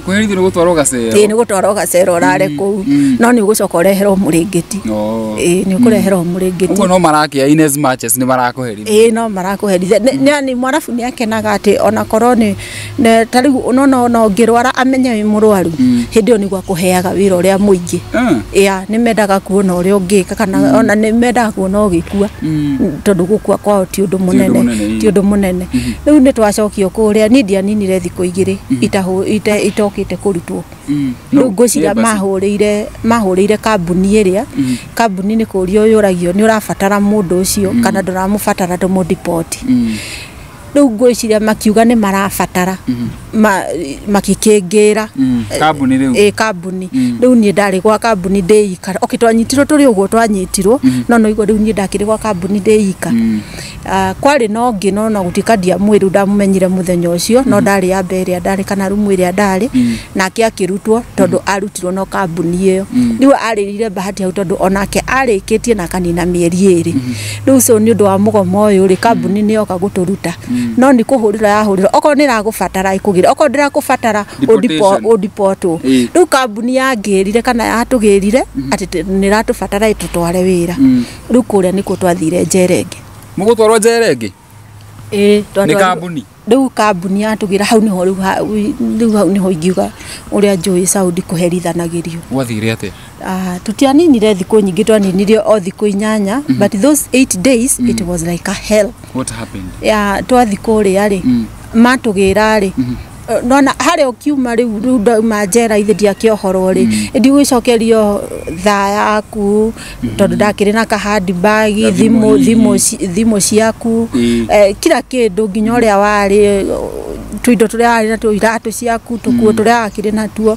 Kũherithio nĩ gũtwarwo gacero. Ĩĩ nĩ gũtwarwo gacero ũrare kũu, no nĩ ũgũcoka ũreherwo mũrĩngĩti. Ĩĩ nĩ ũkũreherwo mũrĩngĩti. Ũguo no marakĩa in as much as nĩ marakũherithia. Ĩĩ no marakũherithia. Nĩ Mwarabu nĩ akenaga atĩ ona korwo nĩ ta rĩu no ũngĩrwara amenye wĩ mũrwaru, hĩndĩ ĩyo nĩguo akũheaga wĩra ũrĩa mũingĩ. Ĩya nĩ mendaga kuona ũrĩa ũngĩka, kana ona nĩ mendaga kuona ũgĩkua, tondũ gũkua kwao ti ũndũ mũnene, ti ũndũ mũnene. Rĩu nĩ twacokio kũrĩa, niĩ ndianinire thikũ 2 itokĩte kũrutwo. Rĩu ngwĩciria mahũrĩire kambuni ĩrĩa, kambuni nĩ kũũrio yũragio nĩ ũrabatara mũndũ ũcio kana ndũramũbatara tũmũdipoti. Rĩu ngwĩciria makiuga nĩ marabatara makĩkĩngĩra Kambuni rĩu. Ĩ kambuni. Rĩu niĩ ndarĩ gwa kambuni ndĩika. Okay, twanyitirwo tũrĩ ũguo twanyitirwo, no no igua rĩu niĩ ndakĩrĩ gwa kambuni ndĩika. Kwarĩ na ũngĩ no na gũtuĩka ndiamũĩ rĩu ndamũmenyire mũthenya ũcio, no ndarĩ ya mbere ĩrĩa ndarĩ kana rumu ĩrĩa ndarĩ, nake akĩrutwo tondũ arutirwo no kambuni ĩyo. Rĩu arĩrire bahati hau tondũ onake arĩkĩtie na akanina mĩeri 2. Rĩu so nĩ ũndũ wa mũgomo ũyũ rĩ, kambuni nĩ yoka gũtũruta. No nĩ kũhũrĩra yahũrĩra, okorwo nĩ ĩragũbatara ĩkũgĩre, okorwo ndĩrakũbatara ũdipotwo. Rĩu kambuni yangĩrire kana yatũgĩrire atĩ nĩ ĩratũbatara ĩtũtware wĩra. Rĩu kũrĩa nĩkuo twathire njera ĩngĩ. Mũgũtwarwo njera ĩngĩ? Ĩĩ, Nĩ kambuni. Rĩu kambuni yatũgĩra hau nĩho rĩu hau nĩho ingiuga ũrĩa njũĩ Saudi kũherithanagĩrio. Gwathire atĩa? Tũtianinire thikũ nyingĩ, twaninire o thikũ 8, but those 8 days it was like a hell. What happened? Ya twathi kũrĩa rĩ, matũgĩra rĩ, nona harĩa ũkiuma rĩu ndauma njera ithe ndiakĩohorwo rĩ, ndigũcokerio thaa yaku tondũ ndakĩrĩ na ka handbag, thimũ ciaku, kila kĩndũ nginya ũrĩa warĩ tũindo tũrĩa warĩ natuo, iratũ ciaku, tũkuo tũrĩa wakĩrĩ natuo,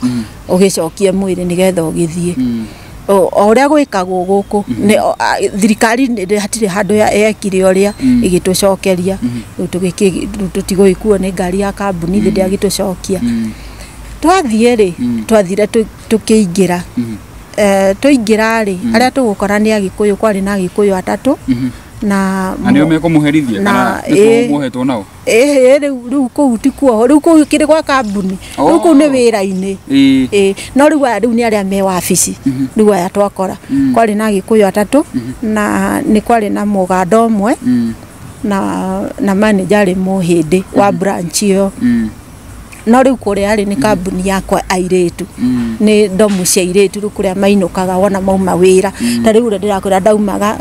ũgĩcokie mwĩrĩ nĩgetha ũgĩthiĩ. O ũrĩa gwĩkagwo gũkũ thirikari hatirĩ handũ yekire ũrĩa ĩgĩtũcokeria. Rĩu tũtigũgĩkuo nĩ ngari ya kambuni thĩ ndĩagĩtũcokia. Twathiĩ rĩ, twathire tũkĩingĩra. Tũingĩra rĩ, arĩa tũgũkora nĩ Agĩkũyũ, kwarĩ na Agĩkũyũ 3 na nĩo mekũmũherithia kana nĩkuo muohetwo nao? Ĩĩ, rĩu kũu ti kuohwo, rĩu kũu kĩrĩ gwa kambuni, rĩu kũu nĩ wĩra-inĩ. Ĩĩ, no rĩu aya rĩu nĩ arĩa me wabici, rĩu aya twakora kwarĩ na Agĩkũyũ 3 na nĩ kwarĩ na Mũganda ũmwe na manager arĩ Mũhĩndĩ wa branch ĩyo. No rĩu kũrĩa rĩ nĩ kambuni yakwa airĩtu, nĩ ndomu cia airĩtu rĩu kũrĩa mainũkaga wona mauma wĩra. Ta rĩu ũrĩa ndĩrakwĩra ndaumaga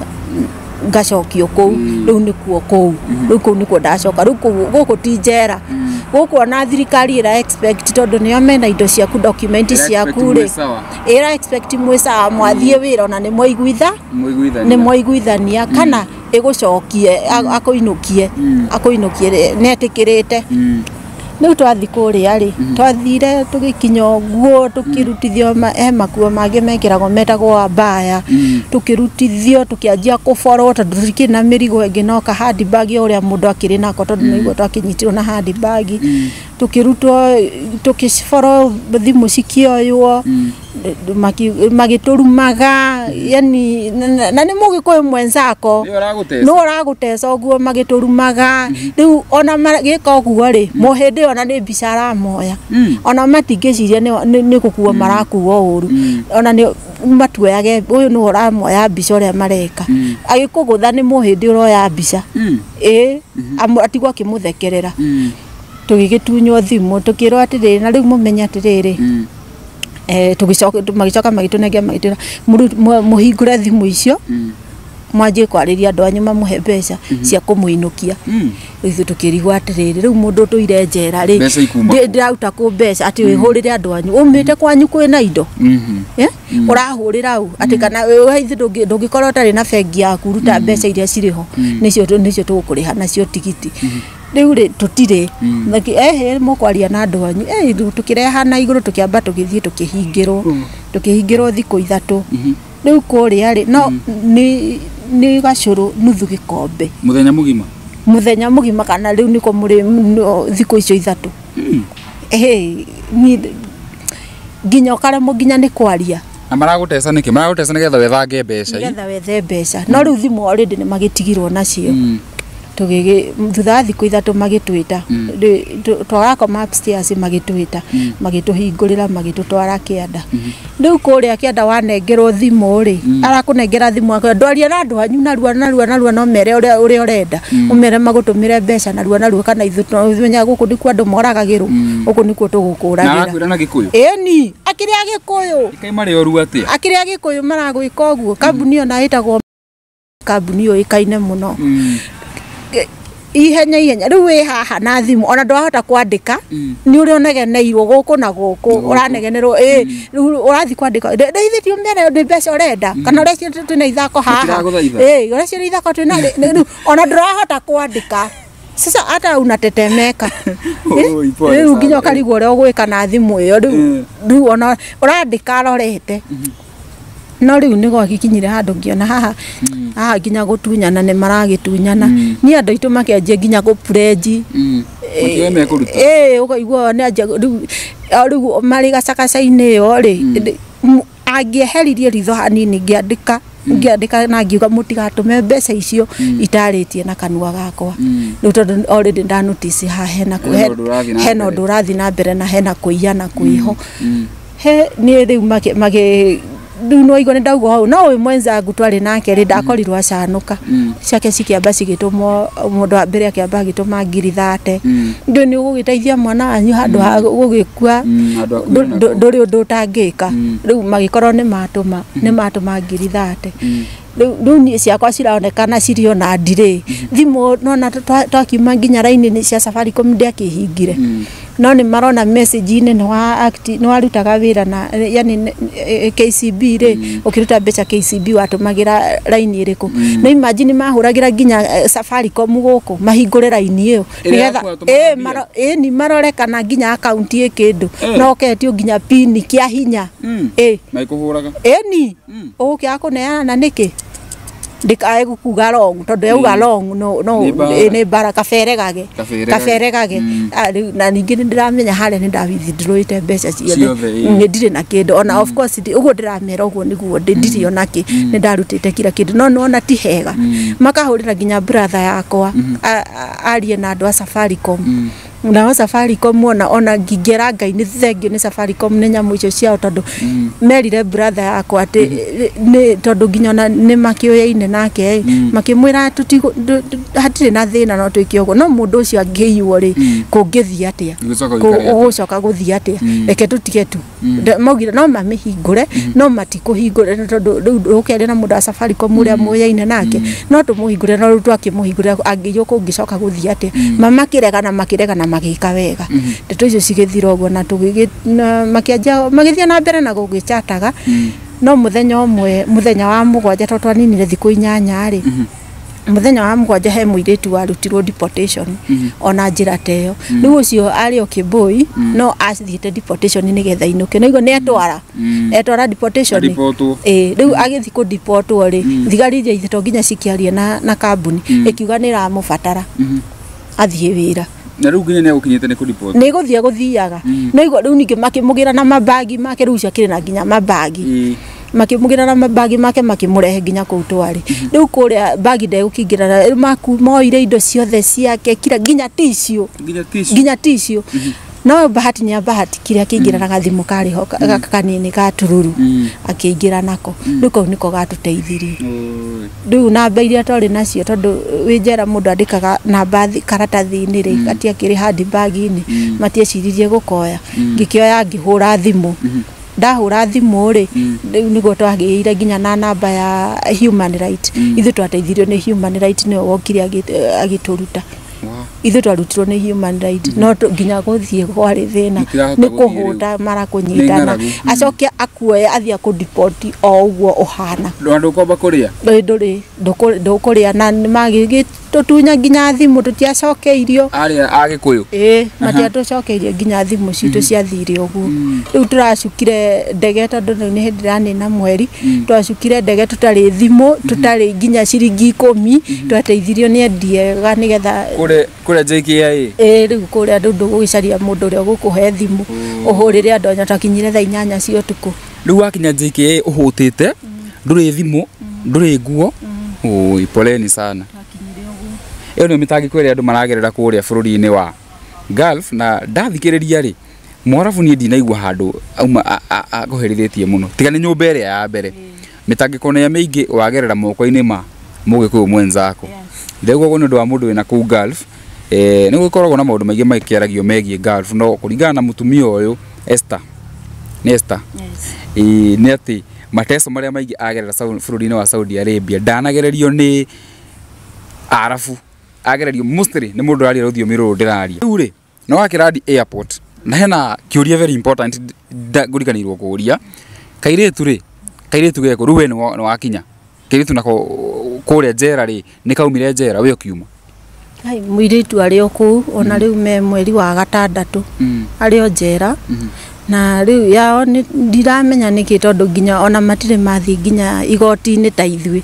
ngacokio kũu, rĩu nĩkuo kũu, rĩu kũu nĩkuo ndacoka. Rĩu kũu gũkũ ti njera, gũkũ ona thirikari ĩra expect tondũ nĩo mena indo ciaku, document ciaku rĩ, ĩra expect mwĩ sawa, mwathiĩ wĩra ona nĩ mwaiguitha, nĩ mwaiguithania, kana ĩgũcokie akũinũkie, akũinũkie nĩetĩkĩrĩte. Rĩu twathi kũrĩa rĩ, twathire tũgĩkinya ũguo, tũkĩrutithio he makuo mangĩ mekĩragwo metagwo abaya, tũkĩrutithio tũkĩanjia kũborwo tondũ tũtikĩrĩ na mĩrigo ĩngĩ no ka handbag ũrĩa mũndũ akĩrĩ nako tondũ nĩguo twakĩnyitirwo na handbag. Tũkĩrutwo tũkĩborwo thimũ cikĩoywo, magĩtũrumaga, yani na nĩ Mũgĩkũyũ mwenzako nĩ ũragũteca ũguo, magĩtũrumaga. Rĩu ona magĩka ũguo rĩ, Mũhĩndĩ ona nĩ mbica aramoya, ona matingĩciria nĩ gũkuo marakuo ũru, ona nĩ matuoyage ũyũ nĩwe ũramoya mbica ũrĩa mareka. Agĩkũgũtha nĩ Mũhĩndĩ ũroya mbica, ĩĩ, atigwo akĩmũthekerera. Tũgĩgĩtunywo thimũ tũkĩrwo atĩrĩrĩ, na rĩu mũmenye atĩrĩrĩ, tũgĩcoka magĩcoka magĩtũnengera magĩtwĩra mũhingũre thimũ icio, mwanjie kwarĩria andũ anyu mamũhe mbeca cia kũmũinũkia. Ithuĩ tũkĩrigwo atĩrĩrĩ, rĩu mũndũ ũtũire njera rĩ, ndĩraruta kũ mbeca atĩ wĩhũrĩre andũ anyu, umĩte kwanyu kwĩna indo, ũrahũrĩra ũ atĩ kana ithuĩ ndũngĩkorwo ũtarĩ na bengi yaku, ruta mbeca iria cirĩ ho nĩcio tũgũkũrĩha nacio tigiti. Rĩu rĩ tũtirĩ ehe mũkwaria na andũ anyu, tũkĩreha na igũrũ tũkĩamba tũgĩthiĩ tũkĩhingĩrwo thikũ 3. Rĩu kũrĩa rĩ, no nĩ gacũrũ nuthu gĩkombe mũthenya mũgima, mũthenya mũgima, kana rĩu nĩko mũrĩ thikũ icio 3. Ehe, nginya ũkaremwo nginya nĩ kwaria. Na maragũteca nĩkĩ? Maragũteca nĩgetha wethange mbeca, nĩgetha wethe mbeca. No rĩu thimũ already nĩ magĩtigirwo nacio. Thutha wa thikũ 3 magĩtwĩta, twarakoma upstairs magĩtwĩta, magĩtũhingũrĩra magĩtũtwara kĩanda. Rĩu kũrĩa kĩanda wanengerwo thimũ rĩ, arakũnengera thimũ akwĩra ndwaria na andũ anyu narua narua narua, no mere ũrĩa ũrenda, ũmere magũtũmĩre mbeca narua narua, kana ithuĩ tũmenya gũkũ nĩkuo andũ moragagĩrwo, gũkũ nĩkuo tũgũkũragĩra. Na arakwĩra na Gĩkũyũ? Ĩni, akĩrĩ Agĩkũyũ. Ĩkai marĩ oru atĩa? Akĩrĩ Agĩkũyũ maragwĩka ũguo. Kambuni ĩyo na ĩtagwo kambuni yũĩkaine mũno. Ihenya ihenya rĩu wĩ haha na thimũ ona ndwahota kwandĩka, nĩ ũrĩa ũnegeneirwo gũkũ na gũkũ, ũranegenerwo ĩ rĩu ũrathiĩ kwandĩka ndeithĩtie ti ũmere nĩ mbeca ũrenda, kana ũreciria twĩna ithako haha, ĩ ũreciria ithako twĩna rĩu ona ndũrahota kwandĩka. Sasa hata unatetemeka. Oi, pole Rĩu nginya sana. ũkarigwo ũrĩa ũgwĩka na thimũ ĩyo rĩu rĩu ona ũrandĩka arorete. No rĩu nĩ gwagĩkinyire handũ ngĩona haha haha nginya gũtunyana nĩ maragĩtunyana. Niĩ andũ aitũ makĩanjia nginya gũpurenji. Makiuga mekũruta. Ĩĩ, ũkaigua nĩ anjia rĩu rĩu marĩ gacagaca-inĩ ĩyo rĩ, angĩeheririe ritho hanini ngĩandĩka ngĩandĩka na ngiuga mũtigatũme mbeca icio itarĩtie na kanua gakwa. Rĩu tondũ already nda notice haha hena Hena ũndũ ũrathiĩ na hena mbere. ũndũ ũrathiĩ na mbere na hena kũiya na kwĩho. He niĩ rĩu magĩ rĩu no igua nĩ ndauga hau no ũyũ mwenzangu twarĩ nake rĩ ndakorirwo acanũka. Ciake cikĩamba cigĩtũmwo mũndũ wa mbere akĩamba agĩtũma 30,000. Ndũ nĩ ũgũgĩteithia mwana wanyu handũ ha gũgĩkua. Handũ ha kuura nako. Ndũrĩ ũndũ ũtangĩka. Rĩu magĩkorwo nĩ matũma 30,000. Rĩu niĩ ciakwa cironekana cirĩ ona ndirĩ thimũ nona twakiuma nginya raini cia Safaricom ndiakĩhingire. No nĩ marona message-inĩ nĩ warutaga wĩra na yani KCB rĩ, ũkĩruta mbeca KCB watũmagĩra raini ĩrĩkũ. No imagine mahũragĩra nginya Safaricom gũkũ mahingũre raini ĩyo Ĩrĩa nĩgetha yaku watũmaga mbia? Ĩĩ ni marore kana nginya akaunti ĩ kĩndũ no ketio nginya pin kĩa hinya. Ĩĩ. Maikũhũraga. Ĩni ũgũkĩaga kũneana nĩkĩ ndikae gũkuga wrong tondũ yauga wrong no no Nĩ mbara. Nĩ mbara kaberegage. Kaberegage. Kaberegage. Rĩu na ningĩ nĩ ndĩramenya harĩa nĩ ndawithdrawĩte mbeca ciothe. Ciothe, ĩĩ. Nĩ ndirĩ na kĩndũ ona of course ũguo ndĩramera ũguo nĩguo ndirĩ ona kĩ nĩ ndarutĩte kila kĩndũ no nĩwona ti hega. Makahũrĩra nginya brother yakwa arie na andũ a Safaricom. Nao Safaricom ona ngingĩra Ngai nĩ thengio nĩ Safaricom nĩ nyamũ icio ciao tondũ merire brother yakwa atĩ nĩ tondũ nginya ona nĩ makĩũyaine nake makĩmwĩra hatirĩ na thĩna no twĩke ũguo no mũndũ ũcio angĩiywo rĩ kũngĩthiĩ atĩa? Gũcoka gũikare atĩa? Gũcoka gũthiĩ atĩa? Reke tũtige tu. Maugire no mamĩhingũre no matikũhingũre tondũ rĩu ũkĩaria na mũndũ wa Safaricom ũrĩa mũyaine nake no tũmũhingũre no rĩu twakĩmũhingũrĩra angĩiywo kũngĩcoka gũthiĩ atĩa? Makĩregana makĩregana magĩka wega. Ndeto icio cigĩthira ũguo na makĩanjia magĩthiĩ na mbere na gũgĩchataga. No mũthenya ũmwe mũthenya wa mũgwanja tondũ twaninire thikũ 8 rĩ, mũthenya wa mũgwanja he mũirĩtu warutirwo deportation ona njĩra ta ĩyo. Rĩu ũcio arĩ o Kĩboi no athiĩte deportation nĩgetha ainũke no igua nĩ etwara etwara deportation. Adipotwo. Ĩĩ, rĩu agĩthiĩ kũdipotwo rĩ, thigari iria ithe to nginya cikĩarie na kambuni ĩkiuga nĩ ĩramũbatara athiĩ wĩra. Na rĩu nginya nĩ agũkinyĩte nĩ kũdipotwo. Nĩ gũthiĩ gũthiaga no igua rĩu ningĩ makĩmũgĩra na mabagi make rĩu ũcio akĩrĩ na nginya mabagi. Makĩmũgĩra na mabagi make makĩmũrehe nginya kũu twarĩ. Rĩu kũrĩa bagi ndegũkĩingĩra na rĩu moire indo ciothe ciake kila nginya tissue. Nginya tissue. Nginya tissue. No bahati nĩ bahati kĩrĩa akĩingĩra na gathimũ karĩ ho kanini ka tururu akĩingĩra nako. Rĩu kau nĩko gatũteithirie. Rĩu namba iria twarĩ nacio tondũ wĩ njera mũndũ andĩkaga namba karatathi-inĩ rĩ gatiakĩrĩ handbag-inĩ matieciririe gũkoya. Ngĩkĩoya ngĩhũra thimũ. Ndahũra thimũ rĩ rĩu nĩguo twagĩire nginya na namba ya human right. Ithuĩ twateithirio nĩ human right nĩwe wokire agĩtũruta. Ithuĩ twarutirwo nĩ human right no nginya gũthiĩ kwarĩ thĩna Mũtirahota nĩ gũthiĩ rĩu. kũhũta marakũnyitana. Nĩ ng'aragu. Acoke akuoe athiĩ akũdeport o ũguo ũhana. Ndũkwamba kũrĩa? Ndũrĩ ndũkũrĩa na magĩgĩtũtunya nginya thimũ tũtiacokeirio. Arĩa a Gĩkũyũ? Ĩĩ, matiatũcokeirie nginya thimũ citũ ciathire ũguo. Rĩu tũracukire ndege tondũ rĩu nĩ hĩndĩ ĩranina mweri, twacukire ndege tũtarĩ thimũ, tũtarĩ nginya ciringi 10, twateithirio nĩ endia ega nĩgetha Kũrĩa JKIA? Ĩĩ, rĩu kũrĩa rĩu ndũgũgĩcaria mũndũ ũrĩa ũgũkũhe thimũ ũhũrĩre andũ anya twakinyire thaa 8 cia ũtukũ. Rĩu wakinya JKIA ũhũtĩte, ndũrĩ thimũ, ndũrĩ nguo. Oi, poleni sana. Ĩyo nĩyo mĩtangĩko ĩrĩa andũ maragerera kũrĩa bũrũri-inĩ wa Gulf na ndathikĩrĩria rĩ Mwarabu niĩ ndinaigua handũ auma akũherithĩtie mũno tiga nĩ nyũmba ĩrĩa ya mbere. Mĩtangĩko nĩ mĩingĩ wagerera moko-inĩ ma mũgĩkũyũ mwenzako. Ndauga ũguo nĩ ũndũ wa mũndũ wĩna kũu Gulf. Nĩ gũkoragwo na maũndũ maingĩ makĩaragio megiĩ Gulf no kũringana na mũtumia ũyũ Esther nĩ Esther. Ĩĩ, nĩ atĩ mateso marĩa maingĩ agerera bũrũri-inĩ wa Saudi Arabia ndanagererio nĩ Arabu agererio mostly nĩ mũndũ ũraria rũthiomi rũrũ ndĩraria. Rĩu rĩ nĩ wakĩrandi airport na hena kĩũria very important ngũriganĩirwo kũũria kairĩtu rĩ kairĩtu geko rĩu we nĩ wakinya kairĩtu nako kũrĩa njera rĩ nĩ kaumire njera we ũkiuma. Hai mũirĩtu arĩ o kũu ona rĩu me mweri wa gatandatũ arĩ o njera. Na rĩu yao ndiramenya nĩkĩ tondũ nginya ona matirĩ mathiĩ nginya igoti-inĩ ta ithuĩ.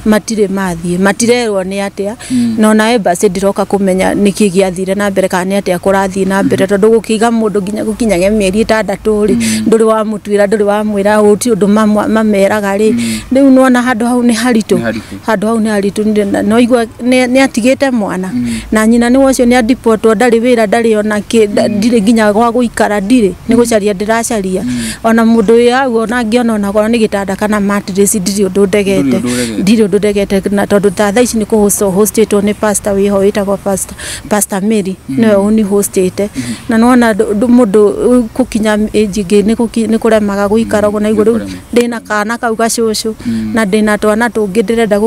Matirĩ mathiĩ, matirerwo nĩ atĩa. Na ona embassy ndiroka kũmenya nĩkĩ gĩathire na mbere kana nĩ atĩa kũrathiĩ na mbere tondũ gũkĩiga mũndũ nginya gũkinyage mĩeri 6 rĩ, ndũrĩ wamũtuĩra, ndũrĩ wamwĩra, gũtirĩ ũndũ mameraga rĩ. Rĩu nĩwona handũ hau nĩ haritũ. Handũ hau nĩ haritũ, no igua nĩ atigĩte mwana. Na nyina nĩ ũcio nĩ adipotwo, ndarĩ wĩra, ndarĩ ona kĩ, ndirĩ nginya gwa gũikara, ndirĩ nĩ gũcaria ndĩracaria. Ona mũndũ wĩ hau ona ngĩona ona korwo nĩ gĩtanda kana mattress ndirĩ ũndũ ndegete. Ndirĩ ũndũ ndegete na tondũ ta thaa ici nĩ kũhostĩtwo nĩ pastor wĩho wĩtagwo Pastor Mary nĩwe ũni hostĩte. Na nĩwona mũndũ gũkinya age ĩngĩ nĩ kũremaga gũikara ũguo na igũrũ rĩu ndĩna kana kau gacũcũ na ndĩna twana tũngĩ ndĩrenda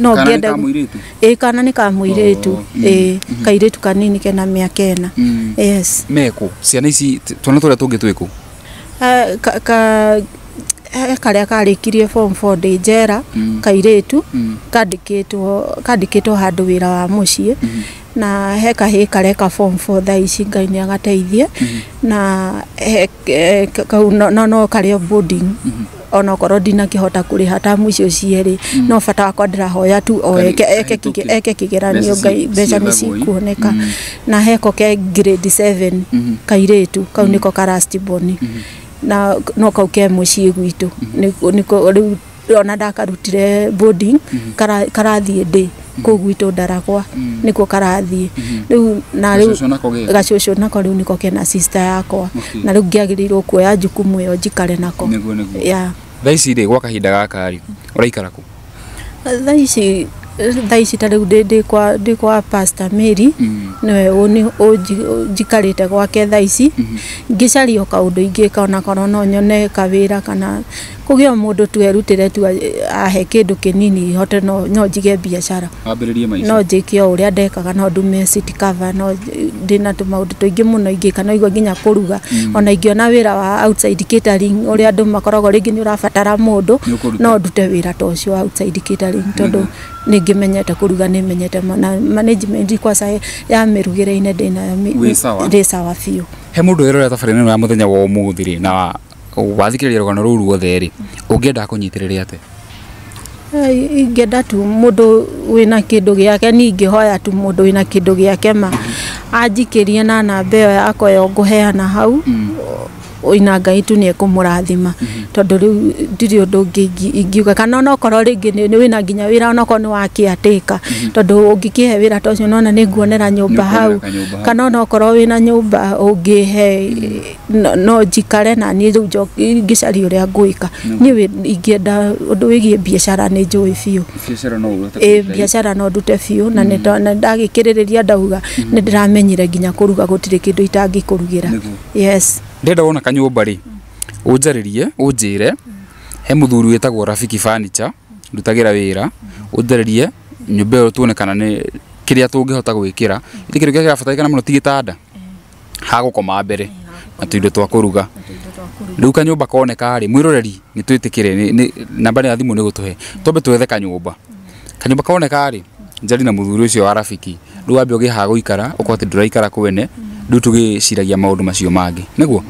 no ngĩenda. Ĩĩ kana nĩ ka mũirĩtu. Ĩĩ kairĩtu kanini kena mĩaka 4. Yes. Meko ciana ici twana tũrĩa tũngĩ twĩkũ? Karĩa karĩkirie form 4 ndĩ njera kairĩtu kandĩkĩtwo handũ wĩra wa mũciĩ. Na he kahĩĩ kareka form 4 thaa ici Ngai nĩ agateithie. Na kau no karĩ o boarding. Onokorwo ndinakĩhota kũrĩha tamu icio cierĩ, no bata wakwa ndĩrahoya tu o eke kĩgeranio Ngai mbeca nĩ cikuoneka. Na heko ke grade 7 kairĩtu kau nĩko karastiboni. Na no kau ke mũciĩ gwitũ nĩko rĩu ona ndakarutire boarding karathiĩ ndĩ kũu gwitũ Ndaragwa nĩkuo karathiĩ rĩu. Na rĩu gacũcũ nako rĩu nĩko kena sister yakwa na rĩu ngĩagĩrĩirwo kuoya jukumu ĩyo njikare nako. Thaa ici rĩ gwa kahinda gaka rĩ ũraikara kũ? Thaa ici ta rĩu ndĩ kwa Pastor Mary nĩwe njikarĩte gwake thaa ici ngĩcaria o kaũndũ ingĩka onakorwo no nyone kawĩra kana kũgĩa mũndũ tu erutĩre tu ahe kĩndũ kĩnini hote no njige biacara no njĩke o ũrĩa ndekaga no ndume city cover no ndĩna tũmaũndũ tũingĩ mũno ingĩka no igua nginya kũruga ona ingĩona wĩra wa outside catering ũrĩa andũ makoragwo rĩngĩ nĩ ũrabatara mũndũ no ndute wĩra ta ũcio wa outside catering tondũ nĩngĩmenyete kũruga nĩmenyete na management kwanza ya mĩrugĩre-inĩ ndĩnayo ndĩ sawa biũ. He mũndũ wĩrorera tabarĩra ĩno ya mũthenya wa ũmũthĩ rĩ na wathikĩrĩria rũgano rũu ruothe rĩ ũngĩenda kũnyitĩrĩria atĩa? Ingĩenda tu mũndũ wĩna kĩndũ gĩake, niĩ ingĩhoya tu mũndũ wĩna kĩndũ gĩake ma anjikĩrie na namba ĩyo yakwa ĩyo ngũheana hau ina Ngai tu nĩ ekũmũrathima tondũ rĩu ndirĩ ũndũ ũngĩ ingiuga kana onokorwo rĩngĩ nĩ wĩna nginya wĩra onokorwo nĩ wa caretaker tondũ ũngĩkĩhe wĩra ta ũcio nona nĩ nguonera nyũmba hau kana onokorwo wĩna nyũmba ũngĩhe no njikare na niĩ rĩu ngĩcaria ũrĩa ngwĩka. Niĩ ingĩenda ũndũ wĩgiĩ biacara nĩ njũĩ biũ. Biacara no ndute biũ na ndagĩkĩrĩrĩria ndauga nĩ ndĩramenyire nginya kũruga gũtirĩ kĩndũ itangĩkũrugĩra. Yes. Ndĩrenda wona kanyũmba rĩ ũnjarĩrie ũnjĩre he mũthuri wĩtagwo Rafiki Furniture ndutagĩra wĩra ũnjarĩrie nyũmba ĩyo tuone kana nĩ kĩrĩa tũngĩhota gwĩkĩra ĩndĩ kĩndũ kĩrĩa kĩrabatarĩkana mũno ti gĩtanda ha gũkoma mbere na tũindo twa kũruga. Rĩu kanyũmba koneka rĩ mwĩroreri nĩ twĩtĩkĩre namba ya thimũ nĩ gũtũhe twambe twethe kanyũmba. Kanyũmba koneka rĩ njari na mũthuri ũcio wa Rafiki rĩu wambe ũgĩe ha gũikara ũkorwo atĩ ndũraikara kwene rĩu tũgĩciragia maũndũ macio mangĩ nĩguo.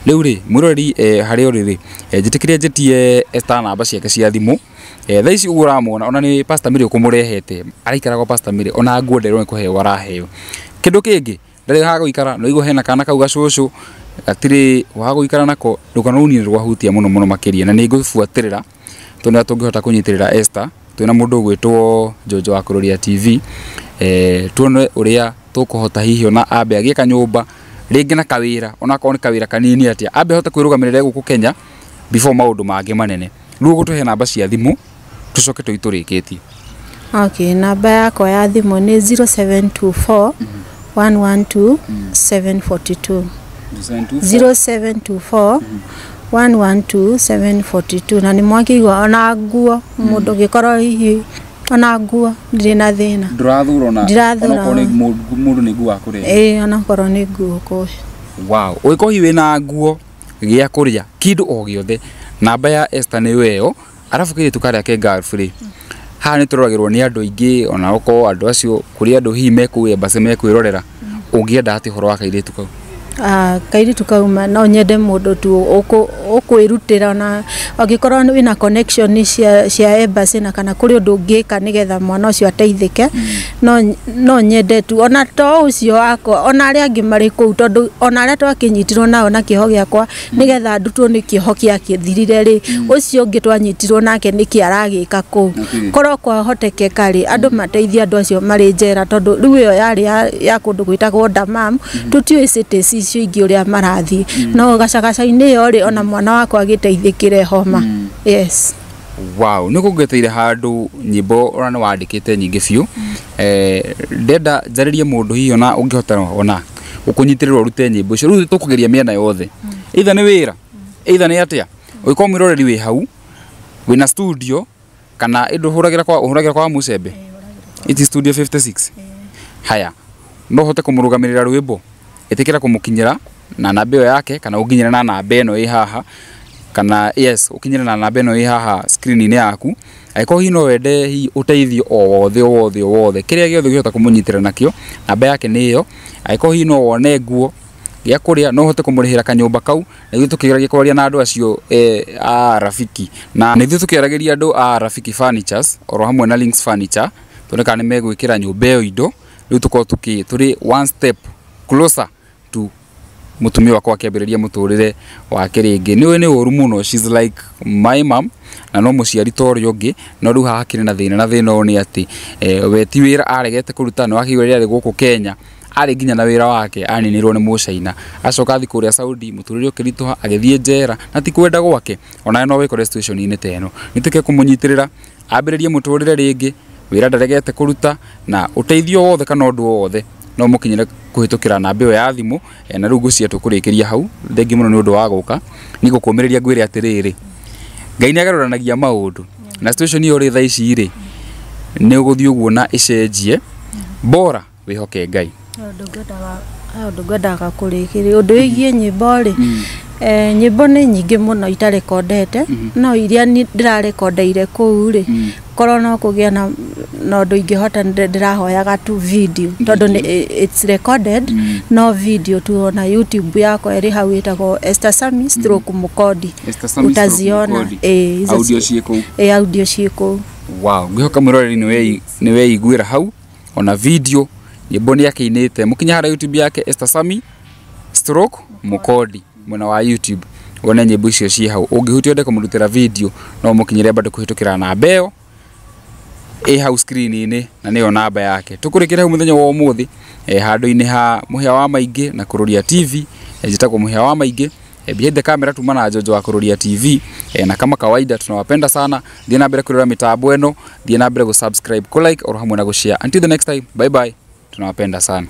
Rĩu rĩ mwĩroreri harĩa ũrĩ rĩ njĩtĩkĩrie njĩtie Esther namba ciake cia thimũ. Thaa ici ũguo ũramwona ona nĩ Pastor Mary ũkũmũrehete araikara gwa Pastor Mary ona nguo nderwo nĩ kũheo araheo. Kĩndũ kĩngĩ ndarĩ ha gũikara no igua hena kana kau gacũcũ gatirĩ wa gũikara nako rũgano rũu niĩ rwahutia mũno mũno makĩria na nĩ ngũbuatĩrĩra tondũ tũngĩhota kũnyitĩrĩra Esther twĩna mũndũ ũgwĩtwo Jojo wa Kuroria TV tuone ũrĩa tũkũhota hihi ona ambe agĩe kanyũmba rĩngĩ na kawĩra onakorwo nĩ kawĩra kanini atĩa ambe ahote kwĩrũgamĩrĩra gũkũ Kenya before maũndũ mangĩ manene. Rĩu ũgũtũhe namba cia thimũ tũcoke tũitũrĩkĩtie. Okay, namba yakwa ya thimũ nĩ 0724 112 742. 0724 112 742 na nĩ mwakĩigua ona nguo mũndũ ũngĩkorwo hihi ona nguo ndirĩ na thĩna ndũrathura ona onakorwo nĩ mũndũ nĩ nguo akũrĩa ĩĩ onakorwo nĩ nguo kũhe. Wow, ũngĩkorwo hihi wĩna nguo gĩa kũrĩa kĩndũ o gĩothe namba ya Esther nĩ ĩyo arabu kairĩtu karĩa ke Gulf rĩ Haha nĩ tũroragĩrwo nĩ andũ aingĩ, ona okorwo andũ acio kũrĩ andũ hihi mekũu embassy mekwĩrorera, ũngĩenda atĩ ũhoro wa kairĩtu kau? Kairĩtu kau no nyende mũndũ tu ũkwĩrutĩra, ona angĩkorwo wĩna connection cia embassy na kana kũrĩ ũndũ ũngĩka nĩgetha mwana ũcio ateithĩke, no nyende tu ona to ũcio wakwa, ona arĩa angĩ marĩ kũu, tondũ ona arĩa twakĩnyitirwo nao na kĩoho gĩakwa nĩgetha ndutwo nĩ kĩoho gĩakĩthirire rĩ, ũcio ũngĩ twanyitirwo nake nĩkĩ aragĩka kũu. Korwo kwahotekeka rĩ, andũ mateithie andũ acio marĩ njera, tondũ rĩu ĩyo yarĩ ya kũndũ gwĩtagwo Damam, tũtiũĩ cities icio ingĩ ũrĩa marathiĩ, no gacagaca-inĩ ĩyo rĩ, ona mwana wakwa agĩteithĩkĩre homa. Yes. Wow, nĩ kũngeteire handũ nyĩmbo ona nĩ wandĩkĩte nyingĩ biũ. Ndenda njarĩrie mũndũ hihi ona ũngĩhota ona ũkũnyitĩrĩra ũrute nyĩmbo icio. Rĩu tũkũgeria mĩena yothe, either nĩ wĩra, either nĩ atĩa, ũngĩkorwo mwĩroreri wĩ hau wĩna studio kana ĩndũ ũhũragĩra kwa mũcembe, it studio 56 haya, no ũhote kũmũrũgamĩrĩra rwĩmbo, ĩtĩkĩra kũmũkinyĩra na namba ĩyo yake, kana ũnginyĩre na namba ĩno ĩ haha, kana yes, ũkinyĩre na namba ĩno ĩ haha screen-inĩ yaku. Angĩkorwo hihi no wende hihi ũteithio o wothe o wothe o wothe, kĩrĩa gĩothe ũngĩhota kũmũnyitĩrĩra nakĩo, namba yake nĩ ĩyo. Angĩkorwo hihi no wone nguo, gĩa kũrĩa, no ũhote kũmũrĩhĩra kanyũmba kau, na ithuĩ tũkĩgeragia kwaria na andũ acio a Rafiki, na nĩ ithuĩ tũkĩaragĩria andũ a Rafiki Furnitures oro hamwe na Links Furniture, tuone kana nĩ megwĩkĩra nyũmba ĩyo indo. Rĩu tũkorwo tũrĩ one step closer to mũtumia wakwa akĩambĩrĩria mũtũrĩre wake rĩngĩ. Nĩ nĩ ũru mũno, she's like my mom, na no mũciari ta ũrĩa ũngĩ, no rĩu haha hakĩrĩ na thĩna, na thĩna ũyũ nĩ atĩ we ti wĩra aregete kũruta, nĩ wakĩigua rĩrĩa arĩ gũkũ Kenya arĩ nginya na wĩra wake aninirwo nĩ mũcaina, acoka athiĩ kũrĩa Saudi, mũtũrĩre ũkĩritũha, agĩthiĩ njera na ti kwenda gwake. Onawe no wĩkore situation-inĩ ta ĩno, nĩ tuĩke kũmũnyitĩrĩra ambĩrĩrie mũtũrĩre rĩngĩ, wĩra ndaregete kũruta, na ũteithio wothe kana ũndũ o wothe no mũkinyĩre kũhĩtũkĩra namba ĩyo ya thimũ. Na rĩu ngwĩciria tũkũrĩkĩria hau. Thengiũ mũno nĩ ũndũ wa gũka, nĩ ngũkũmĩrĩria ngwĩre atĩrĩrĩ, Ngai nĩ agarũranagia maũndũ, na situation ĩyo ũrĩ thaa ici rĩ, nĩ ũgũthiĩ ũguo na ĩcenjie, bora wĩhoke Ngai. Ũndũ ngwendaga kũrĩkĩria ũndũ wĩgiĩ nyĩmbo rĩ, nyĩmbo nĩ nyingĩ mũno itarekondete, no iria ndĩrarekondeire kũu rĩ, korwo no kũgĩa na ũndũ ingĩhota, ndĩrahoyaga tu video, tondũ it's recorded, no video tu. Ona YouTube yakwa ĩrĩ hau, ĩtagwo Esther Sami stroke Mukodi. Esther Sami stroke utaziona. Mukodi. Hizo Audio ciĩ kũu. Audio ciĩ kũu. Wow, ngwĩhoka mwĩroreri nĩ weiguĩra hau, ona video nyĩmbo nĩ akĩinĩte. Mũkinye harĩa YouTube yake, Esther Sami stroke Mukodi, mwena wa YouTube, wone nyĩmbo icio ciĩ hau. Ũngĩhutia wende kũmũrutĩra video, no mũkinyĩre bado kũhĩtũkĩra namba ĩyo ĩ hau screen-inĩ, na nĩyo namba yake. Tũkũrĩkĩra hau mũthenya wa ũmũthĩ, handũ-inĩ ha Mũhĩa wa Maingĩ na Kũrũria TV. Njĩtagwo Mũhĩa wa Maingĩ. Behind the camera tuma na Jojo wa Kũrũria TV. Na kama kawaida tunawapenda sana. Thiĩ na mbere kũrora mĩtambo ĩno, thiĩ na mbere gũ subscribe, kũ like oro hamwe na gũ share. Until the next time, bye bye, tunawapenda sana.